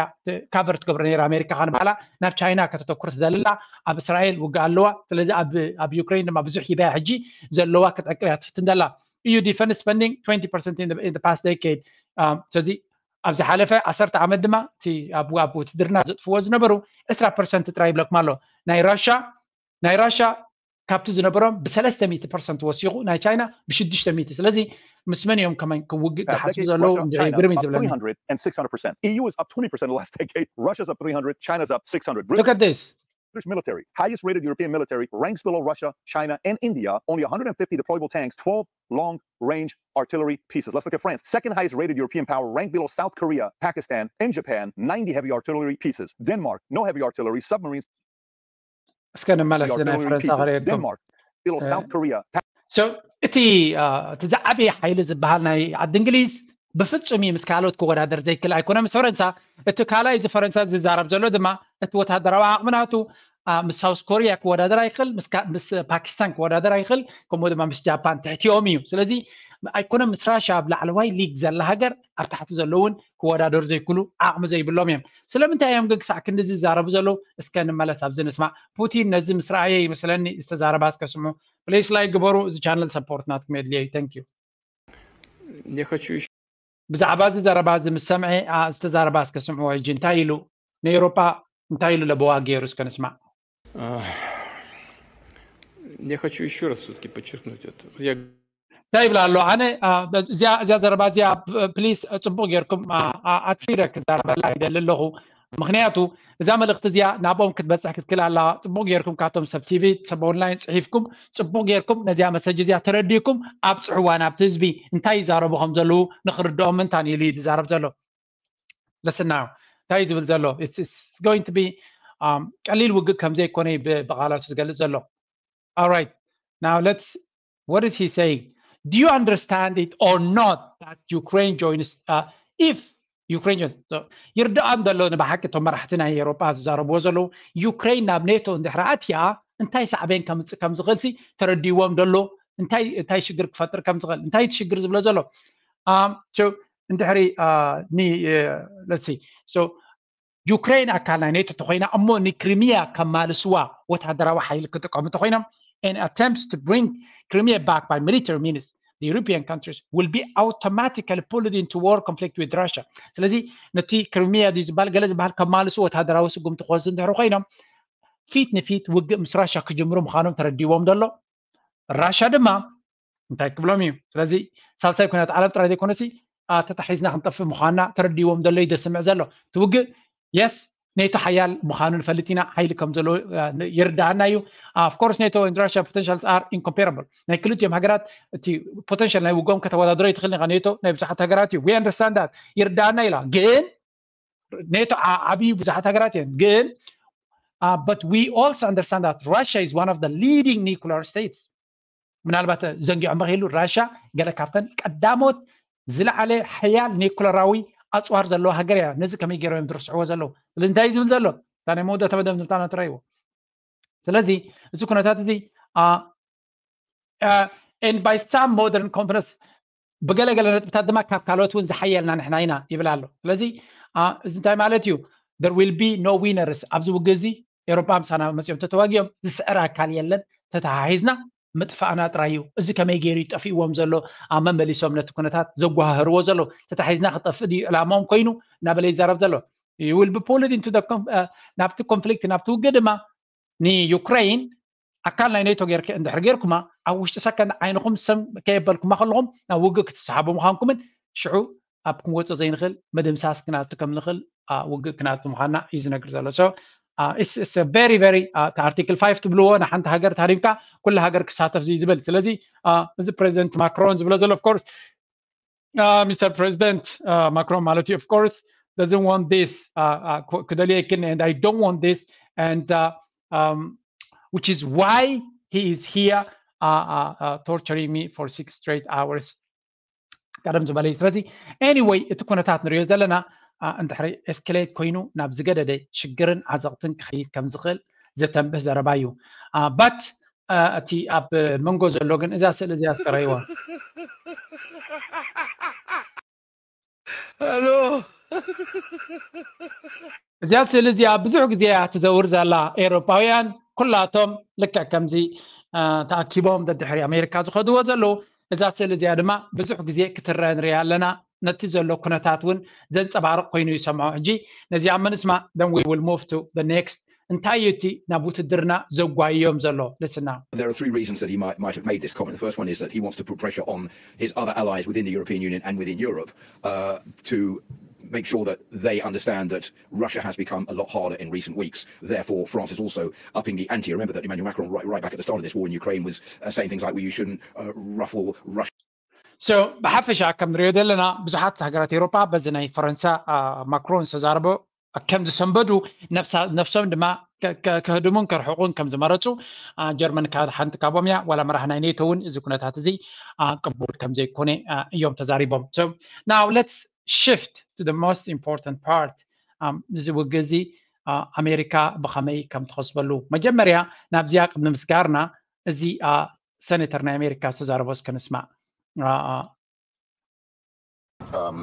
ካቨር ትገብሮ ነይራ። ኣሜሪካ ከኣ ንባዕላ ናብ ቻይና ከተተኩር ትደሊ ኣላ። ኣብ እስራኤል ውግእ ኣለዋ። ስለዚ ኣብ፣ ኣብ ዩክሬን ድማ ብዙሕ ሂባ እያ ሕጂ ዘለዋ ክትዕቅብ እያ ትፍትን ዘላ። E U defense spending twenty percent in the, in the past decade. Um, ስለዚ ኣብ ዝሓለፈ ዓሰርተ ዓመት ድማ እቲ ኣብ፣ ኣብ ውትድርና ዘጥፍዎ ዝነበሩ ዕስራ ፐርሰንት ጥራይ ይብለኩም ኣሎ። ናይ ራሻ፣ ናይ ራሻ ካብቲ ዝነበሮም ብሰለስተ ሚእቲ ፐርሰንት ወሲኹ፣ ናይ ቻይና ብሽዱሽተ ሚእቲ። ስለዚ ምስ መን እዮም ከመን ክውግእ Past ክሓስቡ decade, ዘለዉ Russia, እንድሕር China ግርም እዩ up ዝብለኒ። three hundred and six hundred percent. E U is up twenty percent in the last decade. Russia's up three hundred. China's up six hundred. Look at this. British military, highest rated European military, ranks below Russia, China, and India. Only one hundred fifty deployable tanks, twelve long range artillery pieces. Let's look at France. Second highest rated European power, ranked below South Korea, Pakistan, and Japan. ninety heavy artillery pieces. Denmark, no heavy artillery, submarines. እስከ ንመለስ፣ እዚ ናይ Artillery ፈረንሳ pieces. ክርእየኩም። Denmark, below Uh, South Korea. So እቲ፣ uh፣ እቲ ዝዓበየ ሓይሊ ዝበሃል ናይ ዓዲ እንግሊዝ ብፍጹም እዩ ምስ ካልኦት ክወዳደር ዘይክእል ኣይኮነ። ምስ ፈረንሳ፣ እቲ ካልኣይ እዚ ፈረንሳ ዝዛረብ ዘሎ ድማ እቲ ወታደራዊ ዓቕሚ ናቱ፣ uh፣ ምስ ሳውስ ኮሪያ ክወዳደር ኣይክእል፣ ምስ ካ-፣ ምስ ፓኪስታን ክወዳደር ኣይክእል፣ ከምኡ ድማ ምስ ጃፓን ትሕቲኦም እዩ። ስለዚ ኣይኮነ ምስ ራሻ ኣብ ላዕለዋይ ሊግ ዘላ ሃገር ኣብ ታሕቲ ዘለውን ክወዳደሩ ዘይክእሉ ዓቕሚ ዘይብሎም እዮም። ስለምንታይ እዮም ግን ክሳዕ ክንዲ ዝዛረቡ ዘለዉ? እስከ ንመለስ ኣብዚ ንስማዕ። ፑቲን ነዚ ምስ ረኣየ ይመስለኒ ዝተዛረባ እስከ ስምዑ። ፕሊስ ላይክ ግበሩ፣ እዚ ቻነል ሰፖርት ናትኩም የድልዮ እዩ። Thank you። Я хочу еще ብዛዕባ እዚ ዘረባ እዚ ምስ ሰምዐ፣ አ፣ ዝተዛረባ እስከ ስምዑ። ሕጂ እንታይ ኢሉ ንኤውሮጳ እንታይ ኢሉ ለበዋ ገይሩ እስከ ንስማዕ። А, я хочу еще раз все-таки подчеркнуть это. Я እንታይ ይብላ ኣሎ? ኣነ፣ አ፣ እዚኣ፣ እዚኣ ዘረባ እዚኣ፣ ፕ-፣ ፕሊስ፣ ጽቡቕ ጌርኩም፣ አ፣ አ፣ ኣትሪረ ክዛረበላ ይደሊ ኣለኹ። ምኽንያቱ እዛ መልእኽቲ እዚኣ ናብኦም ክትበጽሕ ክትክእል ኣላ። ጽቡቕ ጌርኩም ካብቶም ሰብ ቲቪ፣ ሰብ ኦንላይን ጽሒፍኩም፣ ጽቡቕ ጌርኩም ነዚኣ መሰጅ እዚኣ ተረዲእኩም ኣብጽሕዋ ናብቲ ህዝቢ እንታይ ይዛረቡ ከም ዘለዉ ንኽርድኦም ምንታን ኢሉ እዩ ዝዛረብ ዘሎ። Listen now። እንታይ እዩ ዝብል ዘሎ? It's, it's going to be, um፣ ቀሊል ውግእ ከም ዘይኮነ እዩ ብ-፣ ብቓላቱ ዝገልጽ ዘሎ። All right. Now let's, what is he saying? Do you understand it or not that Ukraine joins, uh, if Ukraine joins? So፣ ይርድኣም ዘሎ ንብሓቂ እቶም መራሕቲ ናይ ኤውሮጳ ዝዛረብዎ ዘለዉ፣ ዩክሬን ናብ ኔቶ እንድሕር ኣትያ እንታይ ሳዕቤን ከምጽእ ከም ዝኽእል ሲ ተረዲዎም ደሎ? እንታይ፣ እንታይ ሽግር ክፈጥር ከም ዝኽእል? እንታይ እቲ ሽግር ዝብሎ ዘሎ? Um, so እንድሕሪ፣ uh፣ ኒ-፣ uh፣ let's see. So ዩክሬን ኣካል ናይ ኔቶ ተኮይና እሞ ንክሪሚያ ከማልስዋ ወታደራዊ ሓይሊ ክጥቀሙ ተኮይኖም፣ an attempt to bring Crimea back by military means, the European countries will be automatically pulled into war conflict with Russia. ስለዚ ነቲ ክሪሚያ ድዩ ዝበሃል ገለ ዝበሃል ከማልሱ ወታደራዊ ስጉምቲ ክወስዱ እንድሕር ኮይኖም ፊት ንፊት ውግእ ምስ ራሻ ክጅምሩ ምዃኖም ተረዲዎም ዘሎ። ራሻ ድማ እንታይ ክብሎም እዩ? ስለዚ ሳልሳይ ኩናት ዓለም ጥራይ ዘይኮነሲ ተታሒዝና ክንጠፍእ ምዃንና ተረዲዎም ዘሎ እዩ ዘስምዕ ዘሎ። እቲ ውግእ የስ ኔቶ ሓያል ምዃኑ ንፈልጥ ኢና፣ ሓይሊ ከም ዘሎ ይርዳኣና እዩ። Of course NATO and Russia potentials are incomparable። ናይ ክልቲኦም ሃገራት እቲ ፖተንሻል ናይ ውግኦም ከተወዳድሮ ይትኽእል ኢኻ። ኔቶ ናይ ብዙሓት ሃገራት እዩ። We understand that። ይርዳኣና ኢላ ግን ኔቶ ዓብዩ ብዙሓት ሃገራት እየን ግን but we also understand that Russia is one of the leading nuclear states. ምናልባት ዘንጊዖ መኺሉ ራሻ ገለ ካብተን ቀዳሞት ዝለዓለ ሓያል ኒኩለራዊ ኣፅዋር ዘለዋ ሃገር እያ። ነዚ ከመይ ገይሮም እዮም ዝርስዕዎ ዘለዉ? ስለዚ እንታይ እዩ ዝብል ዘሎ? እታ ናይ መወዳእታ መደምደምታና ትረእይዎ። ስለዚ እዚ ኩነታት እዚ and by some modern confidence ብገለገለ ነጥብታት ድማ ካብ ካልኦት እውን ዝሓየልና ንሕና ኢና ይብል ኣሎ። ስለዚ እዚ እንታይ ማለት እዩ? There will be no winners ኣብዚ ውግእ እዚ። ኤሮጳ ምሳና መፂኦም ተተዋጊኦም ዝስዕር ኣካል የለን። ተተሓሒዝና ምጥፋእና ጥራይ እዩ። እዚ ከመይ ገይሩ ይጠፍእዎም ዘሎ ኣብ መመሊሶም ነቲ ኩነታት ዘጓሃህርዎ ዘሎ ተታሒዝና ክጠፍእ ድዩ ዕላማኦም ኮይኑ እናበለ ይዛረብ ዘሎ። You will be pulled into the ናብቲ ኮንፍሊክት ናብቲ ውግእ ድማ ንዩክሬን ኣካል ናይ ኔቶ ጌርክ እንድሕር ጌርኩማ ኣብ ውሽጢ ሰከንድ ዓይንኹም ሰም ከየበልኩማ ከለኹም ናብ ውግእ ክትሰሓቡ ምዃንኩምን ሽዑ ኣብ ክንወፅእ ዘይንኽእል ምድምሳስ ክናቱ ከም ንኽእል ውግእ ክናቱ ምዃንና እዩ ዝነግር ዘሎ። So it's very very ኣርቲክል ፋይቭ ትብልዎ ንሓንቲ ሃገር ታሪምካ ኩሉ ሃገር ክሳተፍ እዩ ዝብል። ስለዚ እዚ ፕሬዚደንት ማክሮን ዝብሎ ዘሎ of course Mister President Macron ማለት እዩ of course doesn't want this ክደልዮ ይክል and I don't want this and which is why he is here torturing me for six straight hours ቀደም ዝበለ እዩ። ስለዚ anyway እቲ ኩነታት ንሪኦ ዘለና እንድሕሪ ኤስኬሌት ኮይኑ ናብ ዝገደደ ሽግርን ዓዘቕትን ክኸይድ ከም ዝኽእል ዘተንብህ ዘረባ እዩ። But እቲ ኣብ መንጎ ዘሎ ግን እዛ ስእሊ እዚኣ እስከ ረእይዋ። ሄሎ እዚኣ ስእሊ እዚኣ ብዙሕ ግዜ እያ ትዘውር ዘላ። ኤውሮፓውያን ኩላቶም ልክዕ ከምዚ ተኣኪቦም ደድሕሪ ኣሜሪካ ዝኸድዎ ዘለዉ። እዛ ስእሊ እዚኣ ድማ ብዙሕ ግዜ ክትረአ ንሪኣ ኣለና። ነቲ ዘሎ ኩነታት እውን ዘንፀባርቕ ኮይኑ ይሰምዖ። ሕጂ ነዚኣ ምንስማ then we will move to the next እንታይ እዩ እቲ ናብ ውትድርና ዘጓይዮም ዘሎ? ልስና There are three reasons that he might, might have made this comment. The first one is that he wants to put pressure on his other allies within the European Union and within Europe uh, to make sure that they understand that Russia has become a lot harder in recent weeks. Therefore, France is also upping the ante. Remember that Emmanuel Macron, right, right back at the start of this war in Ukraine, was uh, saying things like, well, you shouldn't uh, ruffle Russia. So ብሓፈሻ ከም ንሪኦ ዘለና ብዙሓት ሃገራት ኤውሮጳ በዚ ናይ ፈረንሳ ማክሮን ዝተዛረቦ ከም ዝሰንበዱ ነፍሶም ድማ ከህድሙን ከርሕቑን ከም ዝመረፁ ጀርመን ሓንቲ ካብኦም እያ። ዋላ መራሕ ናይ ኔቶ እውን እዚ ኩነታት እዚ ቅቡል ከም ዘይኮነ እዮም ተዛሪቦም። Now let's shift to the most important part. እዚ ውግእ እዚ ኣሜሪካ ብኸመይ ከም ትኸስበሉ መጀመርያ ናብዚኣ ቅድሚ ምስጋርና እዚ ሰኔተር ናይ ኣሜሪካ ዝተዛረቦ እስከ ንስማዕ። Um,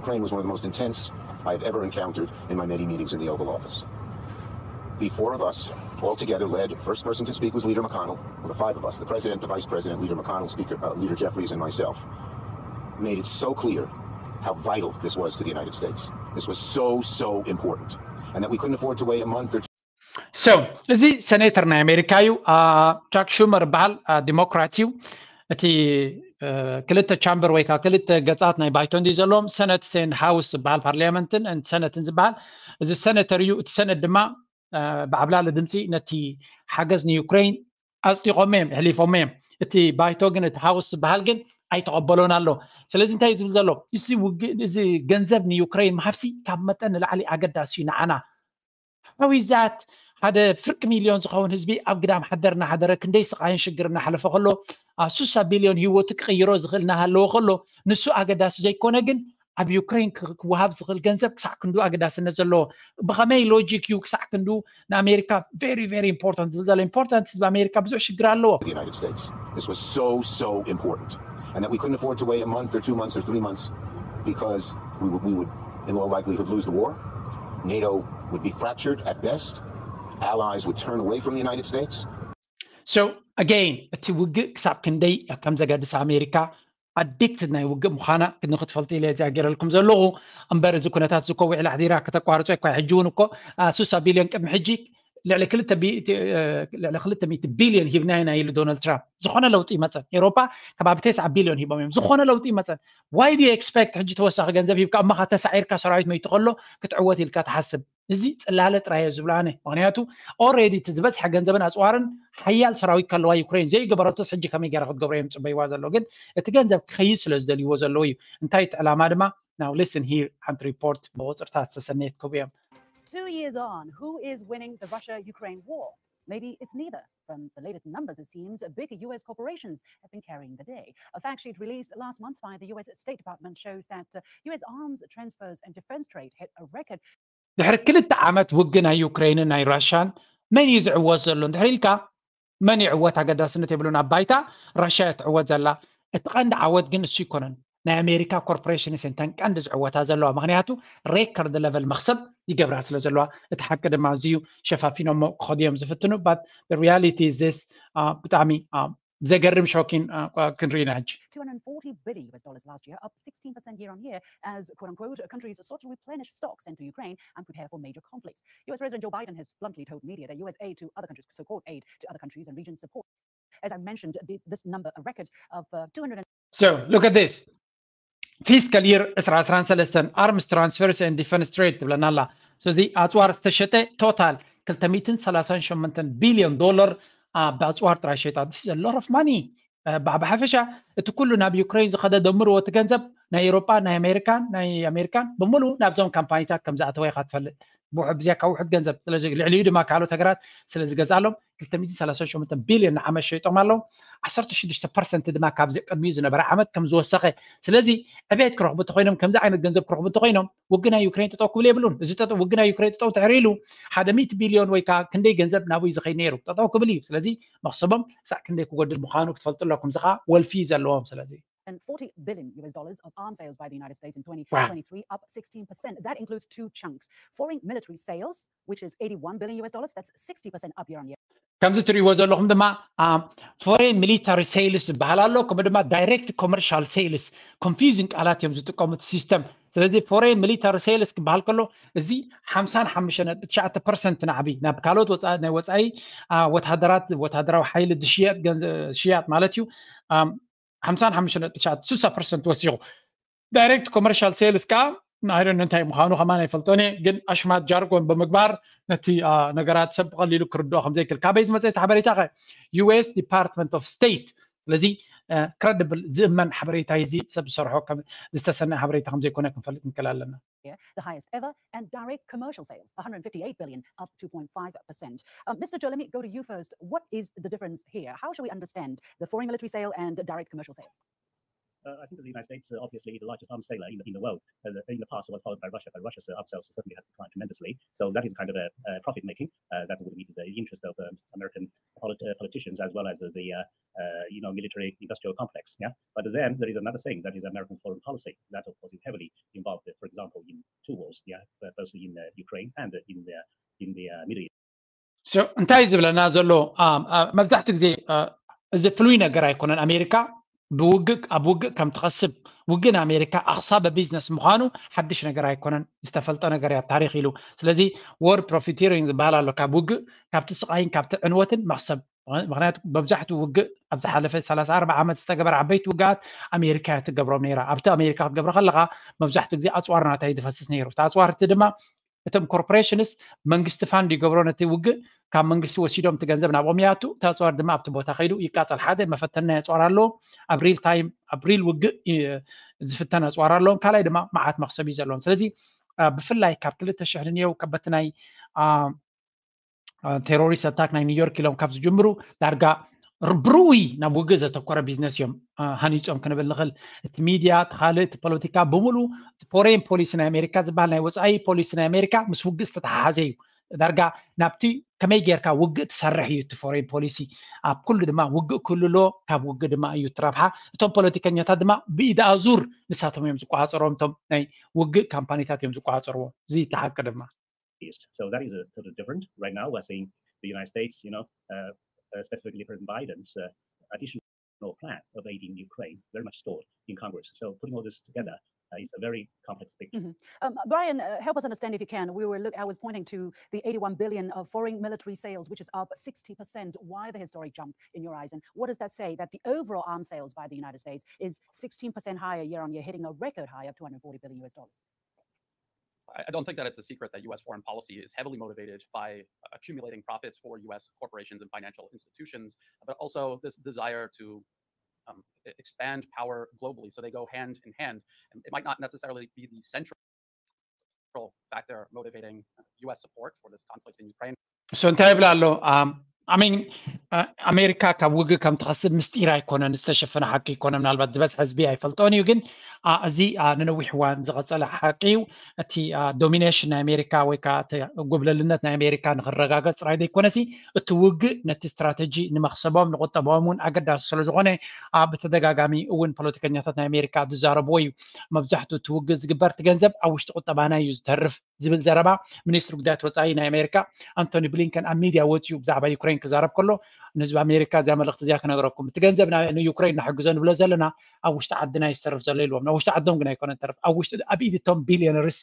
Ukraine was one of the most intense I've ever encountered in my many meetings in the Oval Office. The four of us, all together, led, first person to speak was Leader McConnell, well, the five of us, the President, the Vice President, Leader McConnell, Speaker, uh, Leader Jeffries, and myself, made it so clear how vital this was to the United States. This was so, so important. And that we couldn't afford to wait a month or So እዚ ሰኔተር ናይ ኣሜሪካ እዩ። ቻክ ሹመር ይበሃል፣ ዲሞክራት እዩ። እቲ ክልተ ቻምበር ወይ ከዓ ክልተ ገፃት ናይ ባይቶ እንዲ ዘለዎም ሰነት ሴን ሃውስ ዝበሃል ፓርላመንትን ሰነትን ዝበሃል እዚ ሰነተር እዩ። እቲ ሰነት ድማ ብዓብላሊ ድምፂ ነቲ ሓገዝ ንዩክሬን ኣፅዲቆም እዮም ሕሊፎም እዮም። እቲ ባይቶ ግን እቲ ሃውስ ዝበሃል ግን ኣይተቐበሎን ኣሎ። ስለዚ እንታይ እዩ ዝብል ዘሎ? እዚ ውግእ እዚ ገንዘብ ንዩክሬን ምሃብሲ ካብ መጠን ንላዕሊ ኣገዳሲ እዩ ንዓና። How is that? ሓደ ፍርቂ ሚልዮን ዝኸውን ህዝቢ ኣብ ግዳም ሓደር እናሓደረ ክንደይ ስቓይን ሽግር እናሓለፈ ከሎ ሱሳ ቢልዮን ህይወቱ ክቕይሮ ዝኽእል እናሃለወ ከሎ ንሱ ኣገዳሲ ዘይኮነ ግን ኣብ ዩክሬን ክወሃብ ዝኽእል ገንዘብ ክሳዕ ክንዱ ኣገዳስነት ዘለዎ ብኸመይ ሎጂክ እዩ ክሳዕ ክንዱ ንኣሜሪካ very very important ዝብል ዘሎ? ኢምፖርታንት ህዝቢ ኣሜሪካ ብዙሕ ሽግር ኣለዎ። This was so, so important. And that we couldn't afford to wait a month or two months or three months because we would, we would in all likelihood, lose the war. NATO would be fractured at best. Allies would turn away from the United States. So Again፣ እቲ ውግእ ክሳብ ክንደይ ከም ዘገድስ ኣሜሪካ ኣዲክትድ ናይ ውግእ ምዃና ንክትፈልጡ ኢለ እዚኣ ገይረልኩም ዘለኹ። እምበር እዚ ኩነታት እዚ እኮ ውዒላ ሕዲራ ከተቋርጾ እኳ ሕጂ እውን እኮ ሱሳ ቢልዮን ቅድሚ ሕጂ ልዕሊ ክልተ ቢ- እቲ፣ እ፣ ልዕሊ ክልተ ሚእቲ ቢልዮን ሂብና ኢና ኢሉ ዶናልድ ትራምፕ። ዝኾነ ለውጢ ይመፀን። ኤሮፓ ከባቢ ተስዓ ቢልዮን ሂቦም እዮም። ዝኾነ ለውጢ ይመፀን። Why do you expect ሕጂ ተወሳኺ ገንዘብ ሂብካ እማኻ ተሳዒርካ ሰራዊት መይቱ ከሎ ክትዕወት ኢልካ ትሓስብ? እዚ ፅላለ ጥራይ እየ ዝብሎ ኣነ። ምክንያቱ ኦልሬዲ እቲ ዝበዝሐ ገንዘብን ኣፅዋርን ሓያል ሰራዊት ከለዋ ዩክሬን ዘይገበረቶስ ሕጂ ከመይ ገይራ ክትገብሮ እዮም ፅበይዋ ዘሎ? ግን እቲ ገንዘብ ክኸይድ ስለ ዝደልይዎ ዘለዉ እዩ። እንታይ እቲ ዕላማ ድማ? Now listen here፣ ሓንቲ ሪፖርት ብቁፅርታት ዝተሰነየት ክህቡ እዮም። Two years on, who is winning the Russia Ukraine war? Maybe it's neither. From the latest numbers, it seems big U S corporations have been carrying the day. A fact sheet released last month by the U S State Department shows that uh, U S arms transfers and defense trade hit a record. ድሕሪ ክልተ ዓመት ውግእ ናይ ዩክሬንን ናይ ራሽያን መን እዩ ዝዕወት ዘሎ እንድሕር ኢልካ፣ መን ይዕወት ኣገዳስነት የብሉን። ኣብ ባይታ ራሽያ እያ ትዕወት ዘላ። እቲ ቀንዲ ዓወት ግን እሱ ይኮነን። ናይ ኣሜሪካ ኮርፖሬሽንስ እየን እተን ቀንዲ ዝዕወታ ዘለዋ። ምክንያቱ ሬከርድ ለቨል መክሰብ ይገብራ ስለ ዘለዋ፣ እቲ ሓቂ ድማ እዚ እዩ። ሸፋፊኖሞ ክኸዱ እዮም ዝፍትኑ። But the reality is this፣ ብጣዕሚ ዘገርም ሾኪን ክንርኢ ኢና ሕጂ። two hundred forty billion U S dollars last year, up sixteen percent year on year, as quote unquote countries sought to replenish stocks sent to Ukraine and prepare for major conflicts. U S President Joe Biden has bluntly told media that U S aid to other countries, so called aid to other countries and regions support. As I mentioned, this, this number, a record of uh, two hundred. So look at this. Fiscal year ዕስራ ዕስራን ሰለስተን፣ arms transfers and defense trade ትብለና ኣላ። ስለዚ ኣፅዋር ዝተሸጠ ቶታል ክልተ ሚእትን ሰላሳን ሸሞንተን ቢልዮን ዶላር ብኣፅዋር ጥራይ ሸይጣ። This is a lot of money። ብሓፈሻ እቲ ኩሉ ናብ ዩክሬን ዝኸደ ደምርዎ እቲ ገንዘብ ናይ ኤሮጳ፣ ናይ ኣሜሪካን ናይ ኣሜሪካን ብምሉ ናብዞም ካምፓኒታት ከም ዝኣተወ ኢኻ ትፈልጥ። ብውሑድ ብዝያካ ውሑድ ገንዘብ ስለዚ ልዕሊኡ ድማ ካልኦት ሃገራት ስለ ዝገዝኣሎም ክልተ ሚእትን ሰላሳን ሸሞንተን ቢልዮን ንዓመት ሸይጦም ኣለዉ። ዓሰርተ ሽዱሽተ ፐርሰንት ድማ ካብዚ ቅድሚኡ ዝነበረ ዓመት ከም ዝወሰኸ። ስለዚ ዕቤት ክረኽቡ እንተኮይኖም፣ ከምዚ ዓይነት ገንዘብ ክረኽቡ እንተኮይኖም፣ ውግእ ናይ ዩክሬን ጠጠው ክብል የብሉን። እዚ ውግእ ናይ ዩክሬን ጠጠው እንተሕር ኢሉ ሓደ ሚእቲ ቢልዮን ወይ ከዓ ክንደይ ገንዘብ ናብይ ዝኸይድ ነይሩ? ጠጠው ክብል እዩ። ስለዚ መክሰቦም ክሳዕ ክንደይ ክጎድል ምዃኑ ክትፈልጡ ኣለኩም። እዚ ከዓ ወልፊ እዩ ዘለዎም። ስለዚ and forty billion U S dollars of arms sales by the United States in twenty twenty-three, up sixteen percent. That includes two chunks. Foreign military sales, which is eighty-one billion U S dollars, that's sixty percent up year on year. ከምዚ ትርእይዎ ዘለኹም ድማ ፎሬን ሚሊታሪ ሴልስ ዝበሃል ኣሎ፣ ከምኡ ድማ ዳይሬክት ኮመርሻል ሴልስ። ኮንፊውዚንግ ቃላት እዮም ዝጥቀሙ እቲ ሲስተም። ስለዚ ፎሬን ሚሊታሪ ሴልስ ክበሃል ከሎ እዚ ሓምሳን ሓሙሽተ ነጥቢ ትሽዓተ ፐርሰንት ናዕቢ ናብ ካልኦት ናይ ወፃኢ ወታደራት፣ ወታደራዊ ሓይሊ ዝሽየጥ ሽያጥ ማለት እዩ። ሓምሳን ሓሙሽተ ነጥቢ ትሽዓተ ስሳ ፐርሰንት ወሲኹ። ዳይሬክት ኮመርሻል ሴልስ ከዓ ንኣይደን እንታይ ምዃኑ ከማን ኣይፈልጦን እየ፣ ግን ኣሽማት ጃርጎን ብምግባር ነቲ ነገራት ሰብ ብቐሊሉ ክርድኦ ከምዘይክእል። ካበይ ዝመፀ እቲ ሓበሬታ ከ? ዩኤስ ዲፓርትመንት ኦፍ ስቴት። ስለዚ ክረድብል ዝእመን ሓበሬታ እዚ ሰብ ዝሰርሖ ዝተሰነየ ሓበሬታ ከምዘይኮነ ክንፈልጥ ንክእል ኣለና። The highest ever, and direct commercial sales, one hundred fifty-eight billion, up two point five percent. Um, Mister Joe, let me go to you first. What is the difference here? How should we understand the foreign military sale and direct commercial sales? Uh, I think the United States, uh, obviously the largest arms seller in the, in the world, uh, in the past was followed by Russia, but Russia's uh, arms sales certainly has declined tremendously. So that is kind of a, a profit making uh, that would meet the interest of um, American polit- uh, politicians as well as uh, the uh, uh, you know, military industrial complex. Yeah, but then there is another thing that is American foreign policy that of course is heavily involved, for example, in two wars. Yeah, both in uh, Ukraine and in the in the uh, Middle East. እንታይ ዝብለና ዘሎ? መብዛሕትኡ ግዜ እዚ ፍሉይ ነገር ኣይኮነን። ኣሜሪካ ብውግእ ኣብ ውግእ ከም ትኸስብ፣ ውግእ ንኣሜሪካ ኣኽሳቢ ቢዝነስ ምዃኑ ሓድሽ ነገር ኣይኮነን፣ ዝተፈልጠ ነገር እያ ታሪክ ኢሉ። ስለዚ ወር ፕሮፊቲሪንግ ዝበሃል ኣሎ፣ ካብ ውግእ ካብቲ ስቓይን ካብቲ ዕንወትን መኽሰብ። ምክንያቱ መብዛሕትኡ ውግእ ኣብ ዝሓለፈ ሰላሳ ኣርባዓ ዓመት ዝተገበረ ዓበይቲ ውግኣት ኣሜሪካ እያ ትገብሮም ነይራ። ኣብቲ ኣሜሪካ ክትገብሮ ከለካ መብዛሕትኡ ግዜ ኣፅዋር ናታ እዩ ዝፈስስ ነይሩ። እቲ ኣፅዋር እቲ ድማ እቶም ኮርፖሬሽንስ መንግስቲ ፋንድ ይገብሮ ነቲ ውግእ፣ ካብ መንግስቲ ወሲዶም እቲ ገንዘብ ናብኦም ይኣቱ፣ እቲ ኣፅዋር ድማ ኣብቲ ቦታ ከይዱ ይቃፀል። ሓደ መፈተኒ ናይ ኣፅዋር ኣለዎም፣ ኣብ ሪል ታይም ኣብ ሪል ውግእ ዝፍተን ኣፅዋር ኣለዎም። ካልኣይ ድማ መዓት መክሰብ እዩ ዘለዎም። ስለዚ ብፍላይ ካብ ክልተ ሽሕ ንየው በቲ ናይ ቴሮሪስት ኣታክ ናይ ኒውዮርክ ኢሎም ካብ ዝጅምሩ ዳርጋ ብርኡይ ናብ ውግእ ዘተኮረ ቢዝነስ እዮም ሃኒፆም ክንብል ንኽእል። እቲ ሚድያ፣ እቲ ካልእ፣ እቲ ፖለቲካ ብምሉ እቲ ፎሬን ፖሊሲ ናይ ኣሜሪካ ዝበሃል ናይ ወፃኢ ፖሊሲ ናይ ኣሜሪካ ምስ ውግእ ዝተተሓሓዘ እዩ። ዳርጋ ናብቲ ከመይ ጌርካ ውግእ ትሰርሕ እዩ እቲ ፎሬን ፖሊሲ። ኣብ ኩሉ ድማ ውግእ ክህሉ ኣለዎ፣ ካብ ውግእ ድማ እዩ እቲ ረብሓ። እቶም ፖለቲከኛታት ድማ ብኢድ ኣዙር ንሳቶም እዮም ዝቆፃፀርዎም፣ እቶም ናይ ውግእ ካምፓኒታት እዮም ዝቆፃፀርዎም። እዚ እቲ ሓቂ ድማ East. So that is a sort of different. Right now, we're seeing the United States, you know, uh, uh, specifically President Biden's uh, additional plan of aiding Ukraine, very much stalled in Congress. So putting all this together uh, is a very complex picture. Um, Brian, uh, help us understand if you can. We were look, I was pointing to the eighty-one billion of foreign military sales, which is up sixty percent. Why the historic jump in your eyes? And what does that say that the overall arms sales by the United States is sixteen percent higher year on year, hitting a record high of two hundred forty billion U S dollars? I I don't think that it's a secret that U S foreign policy is heavily motivated by uh, accumulating profits for U S corporations and financial institutions, but also this desire to um, e- expand power globally. So they go hand in hand. And it might not necessarily be the central factor motivating U S support for this conflict in Ukraine. So እንታይ ይብል ኣሎ? I mean, ኣሜሪካ ካብ ውግእ ከም ትኸስብ ምስጢር ኣይኮነን፣ ዝተሸፈነ ሓቂ ይኮነ። ምናልባት ዝበዝሐ ህዝቢ ኣይፈልጦን እዩ፣ ግን እዚ ንነዊሕ እዋን ዝቐፀለ ሓቂ እዩ። እቲ ዶሚኔሽን ናይ ኣሜሪካ ወይ ከዓ እቲ ጎብለልነት ናይ ኣሜሪካ ንክረጋገፅ ጥራይ ዘይኮነሲ፣ እቲ ውግእ ነቲ ስትራተጂ ንመክሰቦም ንቁጠባኦም እውን ኣገዳሲ ስለዝኾነ፣ ብተደጋጋሚ እውን ፖለቲከኛታት ናይ ኣሜሪካ ዝዛረብዎ እዩ። መብዛሕትኡ እቲ ውግእ ዝግበር እቲ ገንዘብ ኣብ ውሽጢ ቁጠባና እዩ ዝተርፍ ዝብል ዘረባ ሚኒስትሪ ጉዳያት ወፃኢ ናይ ኣሜሪካ ኣንቶኒ ብሊንከን ኣብ ሚድያ ወፂኡ ብዛዕባ ዩክሬን ክዛረብ ከሎ፣ ንህዝቢ ኣሜሪካ እዚኣ መልእኽቲ እዚኣ ክነግረኩም፣ እቲ ገንዘብ ንዩክሬን ንሕግዞ ንብሎ ዘለና ኣብ ውሽጢ ዓድና ይሰርፍ ዘሎ ኢልዎም። ናብ ውሽጢ ዓዶም ግን ኣይኮነን ተርፍ፣ ኣብ ውሽጢ ኣብ ኢድ እቶም ቢሊዮነርስ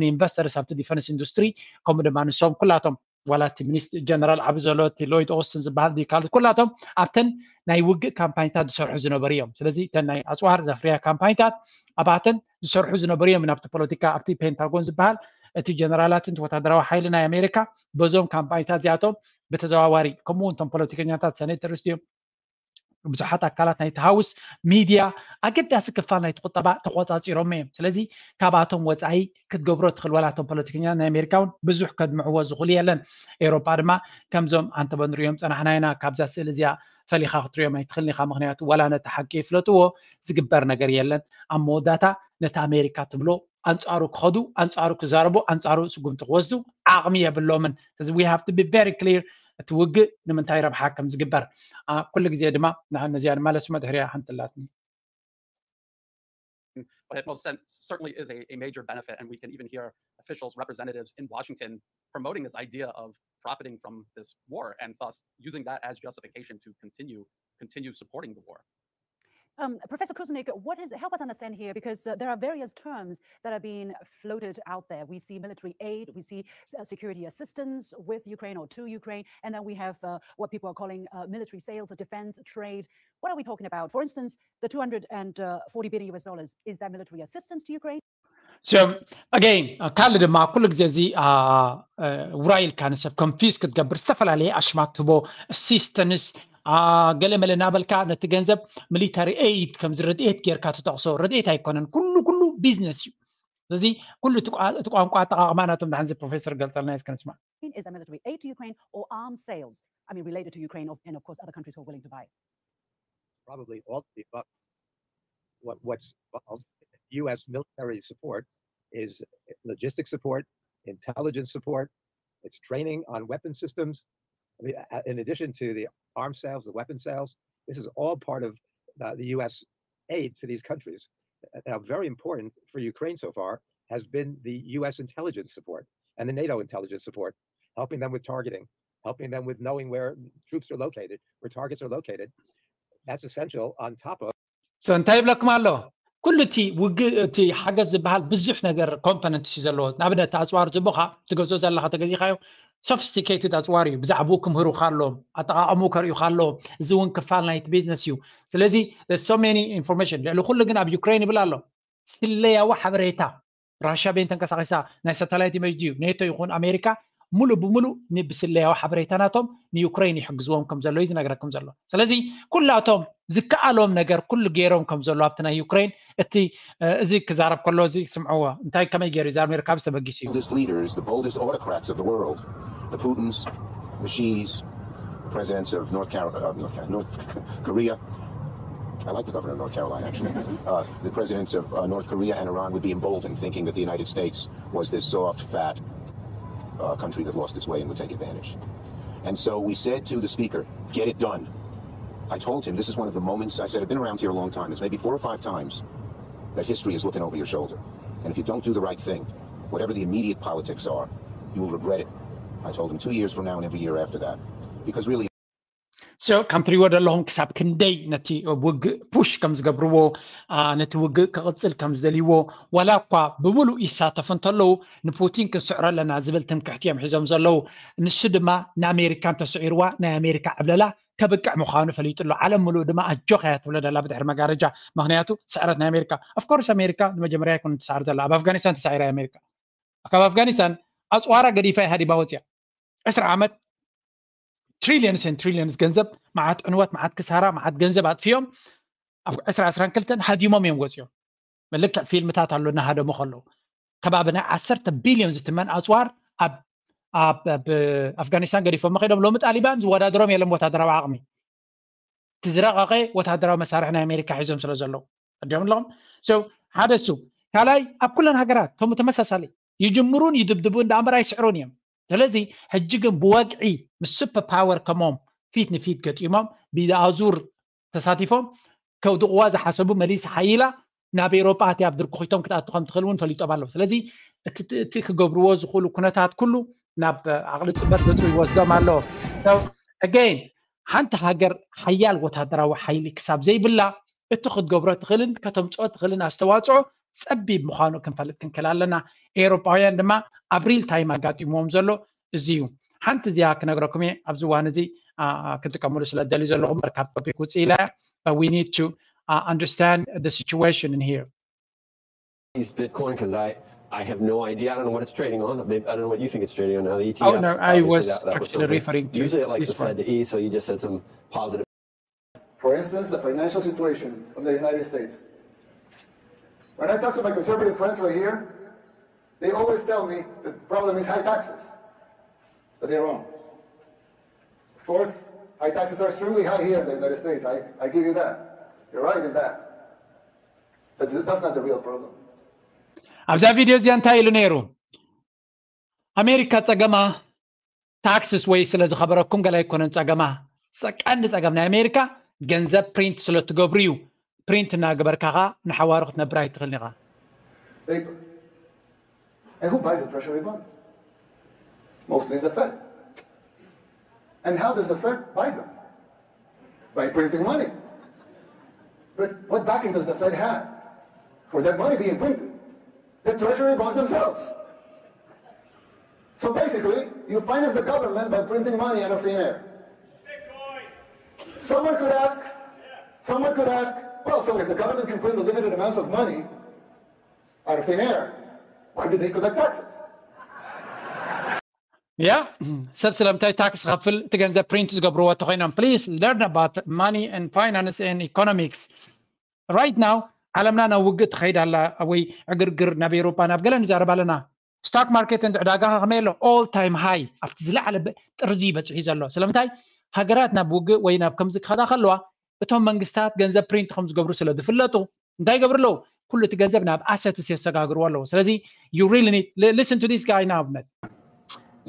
ኢንቨስተርስ ኣብቲ ዲፈንስ ኢንዱስትሪ፣ ከምኡ ድማ ንሶም ኩላቶም ዋላ እቲ ሚኒስትር ጀነራል ዓቢ ዘሎ እቲ ሎይድ ኦስትን ዝበሃል ድዩ ካልኦት ኩላቶም ኣብተን ናይ ውግእ ካምፓኒታት ዝሰርሑ ዝነበሩ እዮም። ስለዚ እተን ናይ ኣፅዋር ዘፍርያ ካምፓኒታት ኣብኣተን ዝሰርሑ ዝነበሩ እዮም። ናብቲ ፖለቲካ ኣብቲ ፔንታጎን ዝበሃል እቲ ጀነራላትን ወታደራዊ ሓይሊ ናይ ኣሜሪካ በዞም ካምፓኒታት እዚኣቶም ብተዘዋዋሪ ከምኡ እውን እቶም ፖለቲከኛታት ሰኔተርስ እዮም ብዙሓት ኣካላት ናይቲ ሃውስ ሚድያ ኣገዳሲ ክፋል ናይቲ ቁጠባ ተቆፃፂሮም እዮም። ስለዚ ካብኣቶም ወፃኢ ክትገብሮ ትኽእል ዋላ እቶም ፖለቲከኛ ናይ ኣሜሪካ እውን ብዙሕ ከድምዕዎ ዝኽእሉ የለን። ኤውሮጳ ድማ ከምዞም ኣንተበ ንሪኦም ፀናሕና ኢና ካብዛ ስእሊ እዚኣ ፈሊኻ ክትሪኦም ኣይትኽእልን ኢኻ። ምክንያቱ ዋላ ነቲ ሓቂ ይፍለጥዎ ዝግበር ነገር የለን። ኣብ መወዳእታ ነቲ ኣሜሪካ ትብሎ ኣንፃሩ ክኸዱ ኣንፃሩ ክዛረቡ ኣንፃሩ ስጉምቲ ክወስዱ ዓቕሚ የብሎምን። ስለዚ we have to be very clear እቲ ውግእ ንምንታይ ረብሓ ከም ዝግበር ኩሉ ግዜ ድማ ነዚኣ ድማ ለስመ ድሕሪያ ሓንትላትኒ But it most certainly is a, a major benefit, and we can even hear officials, representatives in Washington promoting this idea of profiting from this war and thus using that as justification to continue continue supporting the war. Um, Professor Kuznick, what is help us understand here because uh, there are various terms that are being floated out there. We see military aid, we see uh, security assistance with Ukraine or to Ukraine, and then we have uh, what people are calling uh, military sales or defense trade. What are we talking about? For instance, the two hundred forty billion U S dollars, is that military assistance to Ukraine? So again ካልእ ድማ ኩሉ ግዜ እዚ ውራይ ኢልካ ንሰብ ኮንፊዝ ክትገብር ዝተፈላለየ ኣሽማት ትቦ ሲስተንስ ገለ መለ እናበልካ ነቲ ገንዘብ ሚሊታሪ ኤይድ ከም ዝረድኤት ጌርካ ትጠቕሶ ረድኤት ኣይኮነን። ኩሉ ኩሉ ቢዝነስ እዩ። ስለዚ ኩሉ እቲ ቋንቋ ኣጠቃቕማ ናቶም ድሓንዚ ፕሮፌሰር ገልፀልና እስከ ንስማዕ። Is a military aid to Ukraine or arms sales? I mean, related to Ukraine of, and of course other countries who are willing to buy it. Probably all of the above. What, what's involved, U S military support is logistic support, intelligence support, it's training on weapon systems. I mean, in addition to the arms sales, the weapon sales, this is all part of uh, the U S aid to these countries. Now, very important for Ukraine so far has been the U S intelligence support and the NATO intelligence support, helping them with targeting, helping them with knowing where troops are located, where targets are located. That's essential on top of So እንታይ ይብለኩም ኣሎ? ኩሉ እቲ ውግእ እቲ ሓገዝ ዝበሃል ብዙሕ ነገር ኮምፖነንትስ እዩ ዘለዎ። ንኣብነት ኣፅዋር ዝቦኻ ትገዝኦ ዘለኻ ተገዚኻዮ ሶፊስቲኬትድ ኣፅዋር እዩ። ብዛዕባኡ ክምህሩኻ ኣለዎም፣ ኣጠቃቐሙ ከርእዩኻ ኣለዎም። እዚ እውን ክፋል ናይቲ ቢዝነስ እዩ። ስለዚ so many information ልዕሊ ኩሉ ግን ኣብ ዩክሬን ይብል ኣሎ ስለያዊ ሓበሬታ ራሽያ በይን ተንቀሳቂሳ ናይ ሳተላይት ኢሜጅ ድዩ ኔቶ ይኹን ኣሜሪካ ሙሉእ ብሙሉእ ብስለያዊ ሓበሬታ ናቶም ንዩክሬን ይሕግዝዎም ከም ዘሎ እዩ ዝነግረኩም ዘሎ። ስለዚ ኩላቶም ዝከኣሎም ነገር ኩሉ ገይሮም ከም ዘሎ ኣብቲ ናይ ዩክሬን እቲ እዚ ክዛረብ ከሎ እዚ ስምዕዎ እንታይ ከመይ ገይሩ እዩ ዛር ኣሜሪካ ብዝተበጊሱ እዩ boldest leaders, the boldest autocrats of the world, the Putins, the Xis, the presidents of North, Car- uh, North, Car- North Korea. I like the governor of North Carolina, actually. Uh, the presidents of uh, North Korea and Iran would be emboldened thinking that the United States was this soft, fat uh, country that lost its way and would take advantage. And so we said to the speaker, get it done. I told him this is one of the moments, I said, I've been around here a long time. It's maybe four or five times that history is looking over your shoulder. And if you don't do the right thing, whatever the immediate politics are, you will regret it. I told him two years from now and every year after that. Because really, So ከም ትሪእዎ ዘለኹም ክሳብ ክንደይ ነቲ ውግእ ፑሽ ከም ዝገብርዎ፣ ነቲ ውግእ ክቕፅል ከም ዝደልይዎ፣ ዋላ እኳ ብምሉእ ይሳተፉ እንተለዉ፣ ንፑቲን ክንስዕሮ ኣለና ዝብል ትምክሕቲ እዮም ሒዞም ዘለዉ። ንሱ ድማ ንኣሜሪካ እንተስዒርዋ ናይ ኣሜሪካ ዕብለላ ከብቅዕ ምዃኑ ፈሊጡ ኣሎ። ዓለም ምሉእ ድማ ኣጆኻ እያ ትብሎ ደላ ብድሕሪ መጋረጃ። ምኽንያቱ ስዕረት ናይ ኣሜሪካ፣ ኦፍኮርስ ኣሜሪካ ንመጀመርያ ኣይኮነን ትስዓር ዘላ፣ ኣብ ኣፍጋኒስታን ተሳዒራ ኣሜሪካ። ካብ ኣፍጋኒስታን ኣፅዋራ ገዲፋ ሃዲማ ወፅያ። ዕስራ ዓመት ትሪሊየንስ ን ትሪሊየንስ ገንዘብ፣ መዓት ዕንወት፣ መዓት ክሳራ፣ መዓት ገንዘብ ኣጥፊኦም ኣብ ዕስራ ዕስራን ክልተን ሃዲሞም እዮም ወፂኦም። ልክዕ ፊልምታት ኣሎ እናሃደሙ ከለዉ ከባቢ ናይ ዓሰርተ ቢልዮን ዝትመን ኣፅዋር ኣብ ኣብ ኣብ ኣፍጋኒስታን ገዲፎም ከይዶም። ሎሚ ጣሊባን ዝወዳደሮም የለን ወታደራዊ ዓቕሚ። እቲ ዝረቐቐ ወታደራዊ መሳርሒ ናይ ኣሜሪካ ሒዞም ስለ ዘለዉ። ኣዲኦም ኣለኹም። So ሓደ እሱ። ካልኣይ ኣብ ኩለን ሃገራት ከምኡ ተመሳሳሊ ይጅምሩን ይድብድቡ እንዳ እምበር ኣይስዕሩን እዮም። ስለዚ ሕጂ ግን ብወግዒ ምስ ሱፐር ፓወር ከምኦም ፊት ንፊት ገጢሞም ብኣዙር ተሳቲፎም ከውድቕዋ ዝሓሰቡ መሊስ ሓይላ ናብ ኤሮጳ ኣትያ ኣብ ድርኩኺቶም ክትኣቱ ከም ትኽእል እውን ፈሊጦም ኣለዉ። ስለዚ እቲ ክገብርዎ ዝኽእሉ ኩነታት ኩሉ ናብ ዓቕሊ ጽበት ገጹ ይወስዶም ኣሎ። ኣገይን ሓንቲ ሃገር ሓያል ወታደራዊ ሓይሊ ክሳብ ዘይብላ እቲ ክትገብሮ ትኽእልን ከተምፅኦ ትኽእልን ኣስተዋፅኦ ጸቢብ ምዃኑ ክንፈልጥ ክንክእል ኣለና። ኤውሮጳውያን ድማ ኣብ ሪል ታይም ኣጋጢምዎም ዘሎ እዚ እዩ። ሓንቲ እዚኣ ክነግረኩም እየ ኣብዚ እዋን እዚ ክጥቀምሉ ስለ ደልዩ ዘለኹ እምበር ካብ ቶፒክ ውፅእ ኢላ እያ። But we need to uh, understand the situation in here. Use Bitcoin because I I have no idea. I don't know what it's trading on. Maybe, I don't know what you think it's trading on now. The E T F. Oh no, I was that, that actually referring to. Usually it likes the Fed to ease, so you just said some positive. For instance, the financial situation of the United States. When I talk to my conservative friends right here, they always tell me that the problem is high taxes. But they're wrong. Of course, high taxes are extremely high here in the United States. I, I give you that. You're right in that. But that's not the real problem. ኣብዛ ቪድዮ እዚኣ እንታይ ኢሉ ነይሩ? ኣሜሪካ ጸገማ ታክስስ ወይ ስለ ዝኸበረኩም ገለ ኣይኮነን ጸገማ። ቀንዲ ጸገም ናይ ኣሜሪካ ገንዘብ ፕሪንት ስለ ትገብሩ እዩ። ፕሪንት እናገበርካ ኸኣ ንሓዋሩ ክትነብር ኣይትኽእልን ኢኻ። Paper. And who buys the treasury bonds? Mostly the Fed. And how does the Fed buy them? By printing money. But what backing does the Fed have for that money being printed? The treasury bonds themselves. So basically, you finance the government by printing money out of thin air. Someone could ask, someone could ask, well, so if the government can print the limited amounts of money out of thin air, why did they collect taxes? ያ ሰብ ስለምንታይ ታክስ ከፍል? እቲ ገንዘብ ፕሪንት ዝገብርዎ እንተኮይኖም። Please learn about money and finance and economics. Right now ዓለምና ናብ ውግእ ትኸይድ ኣላ ወይ ዕግርግር ናብ ኤውሮጳ ናብ ገለ ንዛረብ ኣለና። ስቶክ ማርኬት እንድ ዕዳጋ ከመይ ኣሎ? All time high ኣብቲ ዝለዓለ ጥርዚ በፂሑ ዘሎ። ስለምንታይ ሃገራት ናብ ውግእ ወይ ናብ ከምዚ ክኸዳ ከለዋ እቶም መንግስታት ገንዘብ ፕሪንት ከም ዝገብሩ ስለ ዝፍለጡ እንታይ ይገብሩ ኣለዉ? ኩሉ እቲ ገንዘብ ናብ ኣሰትስ የሰጋግርዎ ኣለዉ። ስለዚ you really need listen to this guy now.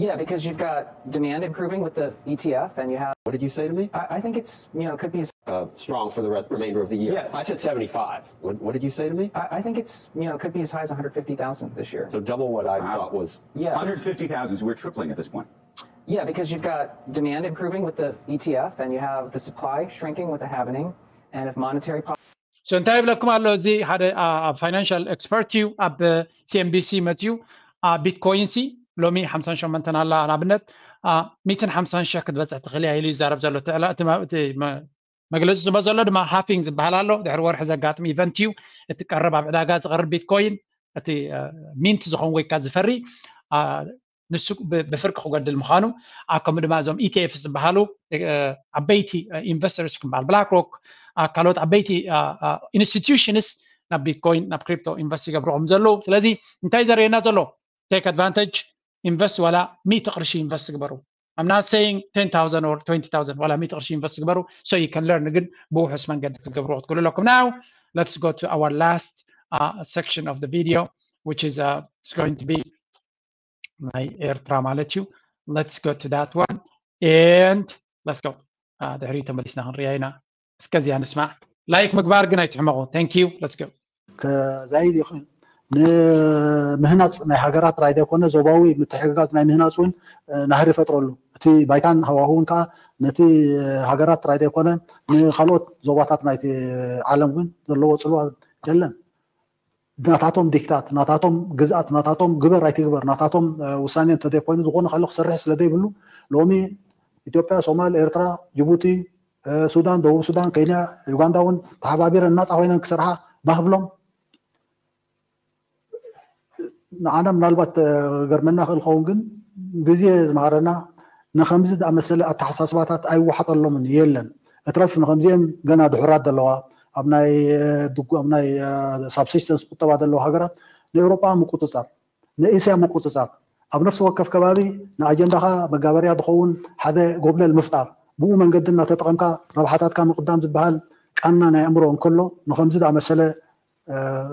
Yeah, because you've got demand improving with the E T F and you have. What did you say to me? I, I think it's, you know, could be as. Uh, strong for the re- remainder of the year. Yes. I said seventy-five. What, what did you say to me? I, I think it's, you know, could be as high as one hundred fifty thousand this year. So double what I thought was. Yeah. one hundred fifty thousand, so we're tripling at this point. Yeah, because you've got demand improving with the E T F and you have the supply shrinking with the halvening. And if monetary policy. So እንታይ ይብለኩም ኣሎ? እዚ ሓደ ኣብ ፋይናንሻል ኤክስፐርት እዩ፣ ኣብ C N B C መፅዩ። ቢትኮይን ሲ ሎሚ ሓምሳን ሸሞንተን ኣላ፣ ንኣብነት ሚትን ሓምሳን ሸሕ ክትበፅሕ ትኽእል እያ ኢሉ ይዛረብ ዘሎ። እቲ መግለፂ ዝመ ዘሎ ድማ ሃፊንግ ዝበሃል ኣሎ። ድሕሪ ወርሒ ዘጋጥም ኢቨንት እዩ። እቲ ቀረብ ኣብ ዕዳጋ ዝቐርብ ቢትኮይን እቲ ሚንት ዝኾን ወይ ካ ዝፈሪ ንሱ ብፍርቂ ክጎድል ምዃኑ፣ ከምኡ ድማ እዞም ኢቲኤፍስ ዝበሃሉ ዓበይቲ ኢንቨስተርስ ክምበሃል ብላክ ሮክ፣ ካልኦት ዓበይቲ ኢንስቲትዩሽንስ ናብ ቢትኮይን ናብ ክሪፕቶ ኢንቨስት ይገብሩ ከም ዘለዉ። ስለዚ እንታይ ዘርእየና ዘሎ? ቴክ ኣድቫንቴጅ፣ ኢንቨስት ዋላ ሚእቲ ቅርሺ ኢንቨስት ግበሩ። I'm not saying ten thousand or twenty thousand፣ ዋላ ሚእቲ ቅርሺ ኢንቨስት ግበሩ። So you can learn፣ ግን ብውሑስ መንገዲ ክትገብርዎ ክትክእሉ ኣለኩም። Now let's go to our last uh, section of the video, which is uh, it's going to be ናይ ኤርትራ ማለት እዩ። Let's go to that one and let's go. ድሕሪ ተመሊስና ክንሪያ ኢና። እስከዚኣ ንስማዕ። ላይክ ምግባር ግን ኣይትሕመቑ። Thank you. Let's go. ከዛይድ ይኽእል። ንምህናፅ ናይ ሃገራት ጥራይ ዘይኮነ ዞባዊ ምትሕግጋዝ ናይ ምህናፅ እውን ናህሪ ይፈጥረሉ። እቲ ባይታን ሃዋህውን ከዓ ነቲ ሃገራት ጥራይ ዘይኮነ ንካልኦት ዞባታት ናይቲ ዓለም እውን ዘለዎ ፅልዋ የለን። ናታቶም ዲክታት፣ ናታቶም ግዝኣት፣ ናታቶም ግበር ኣይትግበር፣ ናታቶም ውሳኔ እንተዘይኮይኑ ዝኾነ ካልእ ክሰርሕ ስለዘይብሉ ሎሚ ኢትዮጵያ፣ ሶማል፣ ኤርትራ፣ ጅቡቲ፣ ሱዳን፣ ደቡብ ሱዳን፣ ኬንያ፣ ዩጋንዳ እውን ተሓባቢረን ናፃ ኮይነን ክሰርሓ ባህብሎም ንዓና ምናልባት ገርመና ክእል ኸውን ግን ግዜ ዝመሃረና ንከምዚ ዝኣመሰለ ኣተሓሳስባታት ኣይወሓጠሎምን የለን። እትረፍ ንከምዚአን ገና ድሑራት ዘለዋ ኣብ ናይ ድጉ ኣብ ናይ ሳብሲስተንስ ቁጠባ ዘለዋ ሃገራት ንኤውሮጳ ምቁፅፃር ንእስያ ምቁፅፃር ኣብ ነፍሲ ወከፍ ከባቢ ንኣጀንዳኻ መጋበርያ ዝኸውን ሓደ ጎብለል ምፍጣር ብኡ መንገዲ እናተጠቐምካ ረብሓታትካ ምቕዳም ዝበሃል ቃና ናይ ኣእምሮ እንከሎ ንከምዚ ዝኣመሰለ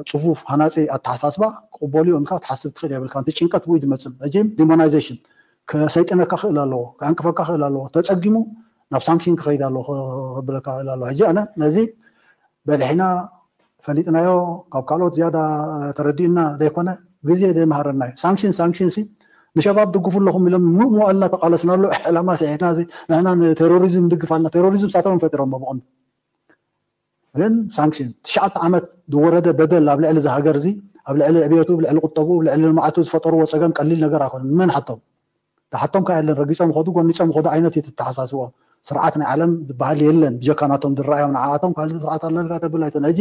ፅፉፍ ሃናፂ ኣተሓሳስባ ክቕበሉ እዮም ኢልካ ክትሓስብ ትኽእል የብልካ። እቲ ጭንቀት ብኡ ዝመፅእ ሕጂ ዲሞናይዜሽን ከሰይጥነካ ክእል ኣለዎ፣ ከዕንቅፈካ ክእል ኣለዎ፣ ተፀጊሙ ናብ ሳንክሽን ክኸይድ ኣለዎ ክብለካ ክእል ኣለዎ። ሕጂ ኣነ ነዚ በሊሕና ፈሊጥናዮ ካብ ካልኦት ዝያዳ ተረዲእና ዘይኮነ ግዜ ዘይመሃረና እዩ። ሳንክሽን ሳንክሽን ሲ ንሸባብ ድግፉ ኣለኹም ኢሎም ሙሉእ መዋእልና ተቃለስናሉ ዕላማ ስዒትና ንሕና ንቴሮሪዝም ንድግፍ ኣለና። ቴሮሪዝም ሳቶም ፈጢሮሞ ብቐንዱ ግን ሳንክሽን ትሽዓተ ዓመት ዝወረደ በደል ኣብ ልዕሊ እዚ ሃገር እዚ ኣብ ልዕሊ ዕብየቱ ልዕሊ ቁጠቡ ልዕሊ ልምዓቱ ዝፈጠርዎ ፀገም ቀሊል ነገር ኣይኮነ። ንመን ሓቶም? ዝሓቶም ከ የለን። ረጊፆም ይኸዱ ጎኒፆም ይኸዱ ዓይነት እዩ ተተሓሳስቦ። ስርዓት ናይ ዓለም ዝበሃል የለን ብጀካ ናቶም ዝረኣዮም ንዓኣቶም ካልእ ስርዓት ኣለልካ ተብል ኣይትን ሕጂ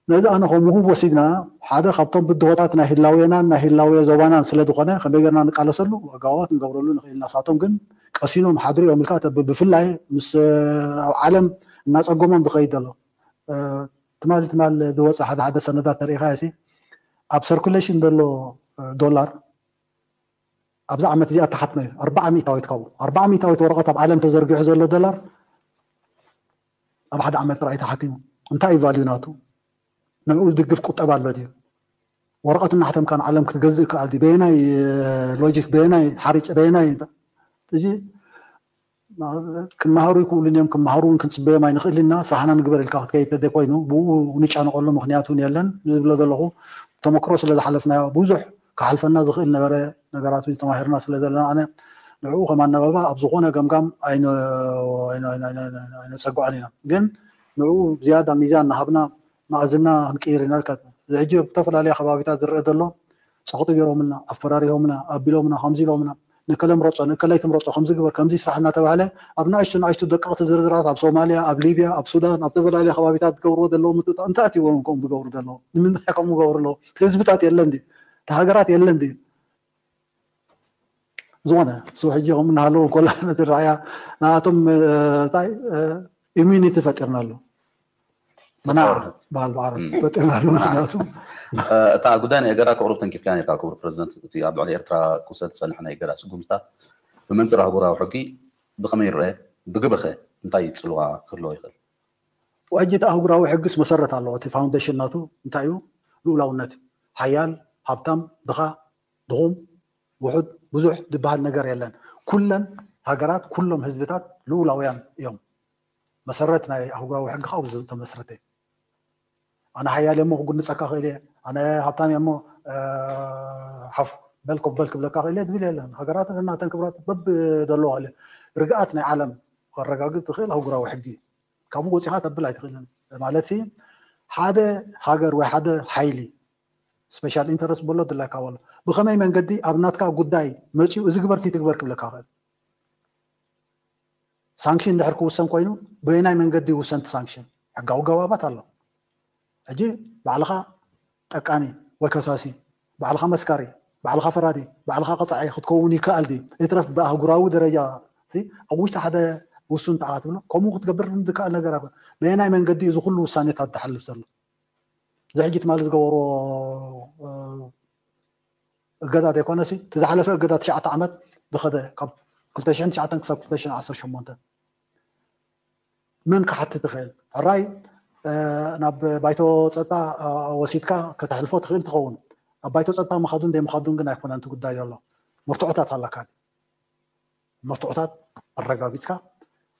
ነዚ ኣነ ከም ውሁብ ወሲድና ሓደ ካብቶም ብድሆታት ናይ ህላዌናን ናይ ህላዌ ዞባናን ስለ ዝኾነ ከመይ ገርና ንቃለሰሉ ኣጋዋት ንገብረሉ ንኽእል ኢና። ሳቶም ግን ቀሲኖም ሓድሩ እዮም ኢልካ ተብል ብፍላይ ምስ ኣብ ዓለም እናፀገሞም ዝኸይድ ዘሎ ትማሊ ትማል ዝወፀ ሓደ ሓደ ሰነዳት ተሪኢኻ ሲ ኣብ ሰርኩሌሽን ዘሎ ዶላር ኣብዚ ዓመት እዚኣ ተሓትመ እዩ ኣርባዓ ሚእታዊት ካብኡ ኣርባዓ ሚእታዊት ወረቐት ኣብ ዓለም ተዘርጊሑ ዘሎ ዶላር ኣብ ሓደ ዓመት ጥራይ ተሓቲሙ እንታይ እዩ ቫልዩ ናቱ ንኡ ዝድግፍ ቁጠባ ኣሎ ድዩ ወረቐት እናሕተምካ ንዓለም ክትገዝእ ይከኣል ድዩ በየናይ ሎጂክ በየናይ ሓሪጭ በየናይ እዚ ክመሃሩ ይክእሉን እዮም ክመሃሩ እውን ክንፅበዮም ኣይንክእል ኢና ስራሕና ንግበር ኢልካ ክትከይድ ተዘይኮይኑ ብኡ ንጨነቀሉ ምክንያት እውን የለን ዝብሎ ዘለኹ ተመክሮ ስለ ዝሓለፍናዮ ብዙሕ ክሓልፈና ዝክእል ነበረ ነገራት እውን ተማሂርና ስለ ዘለና ኣነ ንዕኡ ከም ኣነበባ ኣብ ዝኾነ ገምጋም ኣይነፀግዖን ኢና ግን ንዕኡ ዝያዳ ሚዛን እናሃብና መኣዝና ክንቅይር ኢና ኢልካ እዚ ሕጂ ኣብ ዝተፈላለያ ከባቢታት ዝረአ ዘሎ ፀቕጢ ገይሮምልና ኣፈራሪሆምና ኣቢሎምና ከምዚ ኢሎምና ንከለ ምረፆ ንከለይ ትምረፆ ከምዚ ግበር ከምዚ ስራሕ እናተባህለ ኣብ ንኣሽቱ ንኣሽቱ ደቀቕቲ ዝርዝራት ኣብ ሶማልያ ኣብ ሊብያ ኣብ ሱዳን ኣብ ዝተፈላለያ ከባቢታት ዝገብርዎ ዘለዉ ምጥጣ እንታይ ኣትዎም ከምኡ ዝገብሩ ዘለዉ ንምንታይ ከምኡ ገብሩ ኣለዉ ህዝብታት የለን ድዩ እቲ ሃገራት የለን ድዩ ዝኾነ እሱ ሕጂ ከምኡ እናሃለዉ እንኮላ ነቲ ረኣያ ንኣቶም እንታይ ኢሚኒቲ ፈጢርናሉ መናዓ በሃል ብዓረብ ፈጢርናሉ ምክንያቱ እታ ጉዳይ ናይ እገዳ ክቕሩብ ተንኪፍካ ነርካ ክቡር ፕረዚደንት እቲ ኣብ ልዕሊ ኤርትራ ክውሰድ ዝጸንሐ ናይ እገዳ ስጉምትታት ብመንፅር ኣህጉራዊ ሕጊ ብኸመይ ይረአ ብግብኸ እንታይ ፅልዋ ክህልዎ ይኽእል ሕጂ እቲ ኣህጉራዊ ሕግስ መሰረት ኣለዎ እቲ ፋውንዴሽን ናቱ እንታይ እዩ ልኡላውነት ሓያል ሃብታም ድኻ ድኹም ውሑድ ብዙሕ ዝበሃል ነገር የለን ኩለን ሃገራት ኩሎም ህዝብታት ልኡላውያን እዮም መሰረት ናይ ኣህጉራዊ ሕጊ ካብ ዝተመስረተ ኣነ ሓያል እሞ ክጉንፀካ ክእል እየ ኣነ ሃብታም እሞ ሓፍ በል ኮበል ክብለካ ክእል እየ ዝብል የለን ሃገራት ናተን ክብራት በብ ዘለዎ ኣለ ርግኣት ናይ ዓለም ከረጋግፅ ትኽእል ኣህጉራዊ ሕጊ ካብኡ ወፂኻ ተብል ኣይትኽእልን ማለት ሓደ ሃገር ወይ ሓደ ሓይሊ ስፔሻል ኢንተረስት በሎ ድላይካ በሎ ብኸመይ መንገዲ ኣብ ናትካ ጉዳይ መፂኡ እዚ ግበርቲ ትግበር ክብለካ ክእል ሳንክሽን ድሕር ክውሰን ኮይኑ በየናይ መንገዲ ይውሰን እቲ ሳንክሽን ሕጋዊ ገባባት ኣሎ ሕጂ ባዕልኻ ጠቃኒ ወይ ከሳሲ ባዕልኻ መስካሪ ባዕልኻ ፈራዲ ባዕልኻ ቀፃዒ ክትከውን ይከኣል ድዩ ይትረፍ ብኣህጉራዊ ደረጃ ኣብ ውሽጢ ሓደ ውሱን ተኣ ትብሎ ከምኡ ክትገብር ዝከኣል ነገር በየናይ መንገዲ እዚ ኩሉ ውሳኔታት ዝሓልፍ ዘሎ እዚ ሕጂ ትማሊ ዝገበርዎ እገዳ ዘይኮነሲ እቲ ዝሓለፈ እገዳ ትሽዓተ ዓመት ዝኸደ ካብ ክልተ ሽሕን ትሽዓተን ክሳብ ክልተ ሽሕን ዓሰርተ ሸሞንተ መን ክሓትት ይኽእል ሕራይ ናብ ባይቶ ፀጥታ ወሲድካ ከተሕልፎ ትኽእል ትኸውን ኣብ ባይቶ ፀጥታ ምኻዱን ዘይምኻዱን ግን ኣይኮነን እቲ ጉዳይ ዘሎ መርትዖታት ኣለካ መርትዖታት ኣረጋጊፅካ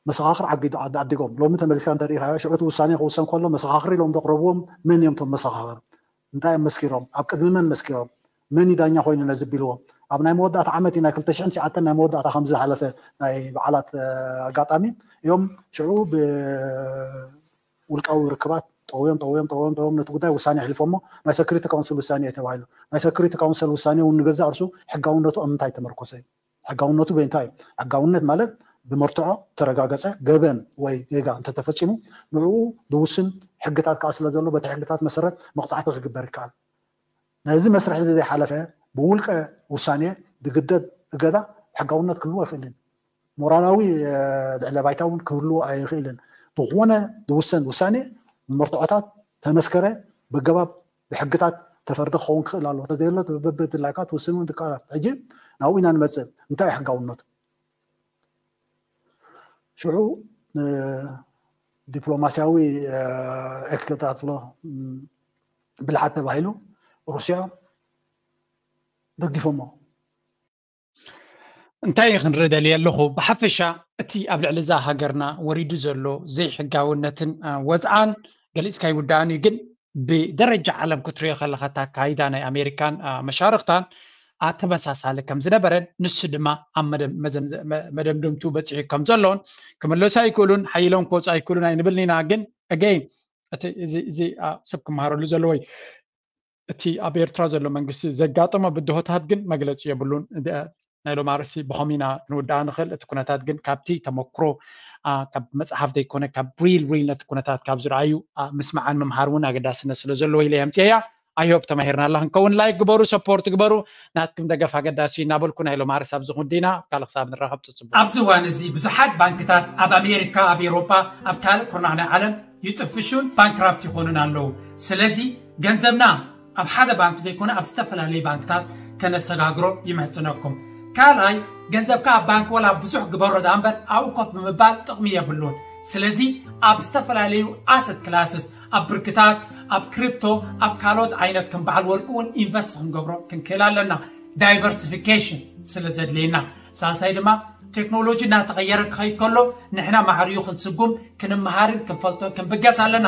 መሰኻኽር ዓዲጎም ሎሚ ተመሊስካ እንተሪኢኻዮ ሽዑ እቲ ውሳኔ ክውሰን ከሎ መሰኻኽር ኢሎም ዘቕረብዎም መን እዮም ቶም መሰኻኽር እንታይ እዮም መስኪሮም? ኣብ ቅድሚ መን መስኪሮም? መን እዩ ዳኛ ኮይኑ ነዚ ቢልዎ? ኣብ ናይ መወዳእታ ዓመት እዩ፣ ናይ ክልተ ሽሕን ትሽዓተን ናይ መወዳእታ ከም ዝሓለፈ ናይ በዓላት ኣጋጣሚ እዮም። ሽዑ ብውልቃዊ ርክባት ጠውዮም ጠውዮም ጠውዮም ጠውዮም ነቲ ጉዳይ ውሳኔ ኣሕሊፎሞ። ናይ ሰክሪቲ ካውንስል ውሳኔ እዩ ተባሂሉ። ናይ ሰክሪቲ ካውንስል ውሳኔ እውን ንገዛእ ርሱ ሕጋውነቱ ኣብ ምንታይ ተመርኮሰ እዩ? ሕጋውነቱ በእንታይ እዩ? ሕጋውነት ማለት ብመርትዖ ተረጋገጸ ገበን ወይ ጌጋ እንተተፈጺሙ ንዕኡ ዝውስን ሕግታት ከዓ ስለ ዘሎ በቲ ሕግታት መሰረት መቕጻዕቲ ክግበር ይከኣል። ነዚ መስርሕ እዚ ዘይሓለፈ ብውልቀ ውሳኔ ዝግደድ እገዳ ሕጋውነት ክህልዎ ኣይኽእልን። ሞራላዊ ልዕለ ባይታ እውን ክህልዎ ኣይኽእልን። ዝኾነ ዝውሰን ውሳኔ ብመርትዖታት ተመስከረ፣ በገባብ ብሕግታት ተፈርደ ክኸውን ክኽእል ኣለዎ። ተዘየሎ በበድላይካ ትውስን እውን ትከኣል። ሕጂ ናብኡ ኢና ንመጽእ። እንታይ እዩ ሕጋውነቱ? ሽዑ ዲፕሎማሲያዊ ኤክስታትሎ ብልሓት ተባሂሉ ሩስያ ደጊፎሞ። እንታይ እዩ ክንርኢ ደልየ ኣለኹ? ብሓፈሻ እቲ ኣብ ልዕሊ እዛ ሃገርና ወሪዱ ዘሎ ዘይሕጋውነትን ወፅዓን ገሊፅካ ይውዳእን እዩ። ግን ብደረጃ ዓለም ክትሪኦ ከለካ ኣካይዳ ናይ ኣሜሪካን መሻርክታን ተመሳሳሊ ከም ዝነበረን ንሱ ድማ ኣብ መደምደምቱ በፂሑ ከም ዘሎን ክምለሱ ኣይክእሉን፣ ሓይሎም ክወፁ ኣይክእሉን ኣይንብልን ኢና። ግን ኣገይን እዚ ሰብ ክመሃረሉ ዘለዎ እዩ። እቲ ኣብ ኤርትራ ዘሎ መንግስቲ ዘጋጠሞ ብድሆታት ግን መግለፂ የብሉን። ናይ ሎም ኣርእስቲ ብኸም ኢና ክንውዳኣ ንኽእል። እቲ ኩነታት ግን ካብቲ ተመክሮ ካብ መፅሓፍ ዘይኮነ ካብ ሪል ሪል ነቲ ኩነታት ካብ ዝረኣዩ ምስማዕን ምምሃር እውን ኣገዳስነት ስለ ዘለዎ ኢለ የምፅያ። ኣይሆፕ ተማሂርና ኣላ ክንከውን። ላይክ ግበሩ፣ ሰፖርት ግበሩ። ናትኩም ደገፍ ኣገዳሲ እናበልኩ ናይ ሎም ኣርእስቲ ኣብዚ ክንውድእ ኢና። ኣብ ካልእ ክሳብ ንራኸብ ፅፅቡ። ኣብዚ እዋን እዚ ብዙሓት ባንክታት ኣብ ኣሜሪካ፣ ኣብ ኤሮጳ፣ ኣብ ካልእ ኩርናዕ ናይ ዓለም ይጥፍሹን ባንክራፕት ይኾኑን ኣለዉ። ስለዚ ገንዘብና ኣብ ሓደ ባንክ ዘይኮነ ኣብ ዝተፈላለዩ ባንክታት ከነሰጋግሮ ይምሕጽነኩም። ካልኣይ፣ ገንዘብካ ኣብ ባንክ ወላ ብዙሕ ግበሮ ደኣ እምበር ኣብኡ ኮፍ ብምባል ጥቕሚ የብሉን። ስለዚ ኣብ ዝተፈላለዩ ኣሰት ክላስስ፣ ኣብ ብርክታት፣ ኣብ ክሪፕቶ፣ ኣብ ካልኦት ዓይነት ከም በዓል ወርቂ እውን ኢንቨስት ክንገብሮ ክንክእል ኣለና። ዳይቨርሲፊኬሽን ስለ ዘድልየና። ሳልሳይ ድማ ቴክኖሎጂ እናተቐየረ ክኸይድ ከሎ ንሕና ማዕርዩ ክንስጉም ክንመሃርን ክንፈልጦን ክንብገስ ኣለና።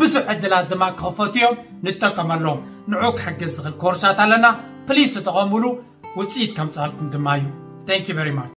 ብዙሕ ዕድላት ድማ ክኸፈቱ እዮም፣ ንጠቀመሎም። ንዑ ክሕግዝ ዝኽእል ኮርሳት ኣለና። ፕሊስ ተጠቐሙሉ፣ ውፅኢት ከምፅኣልኩም ድማ እዩ። Thank you very much።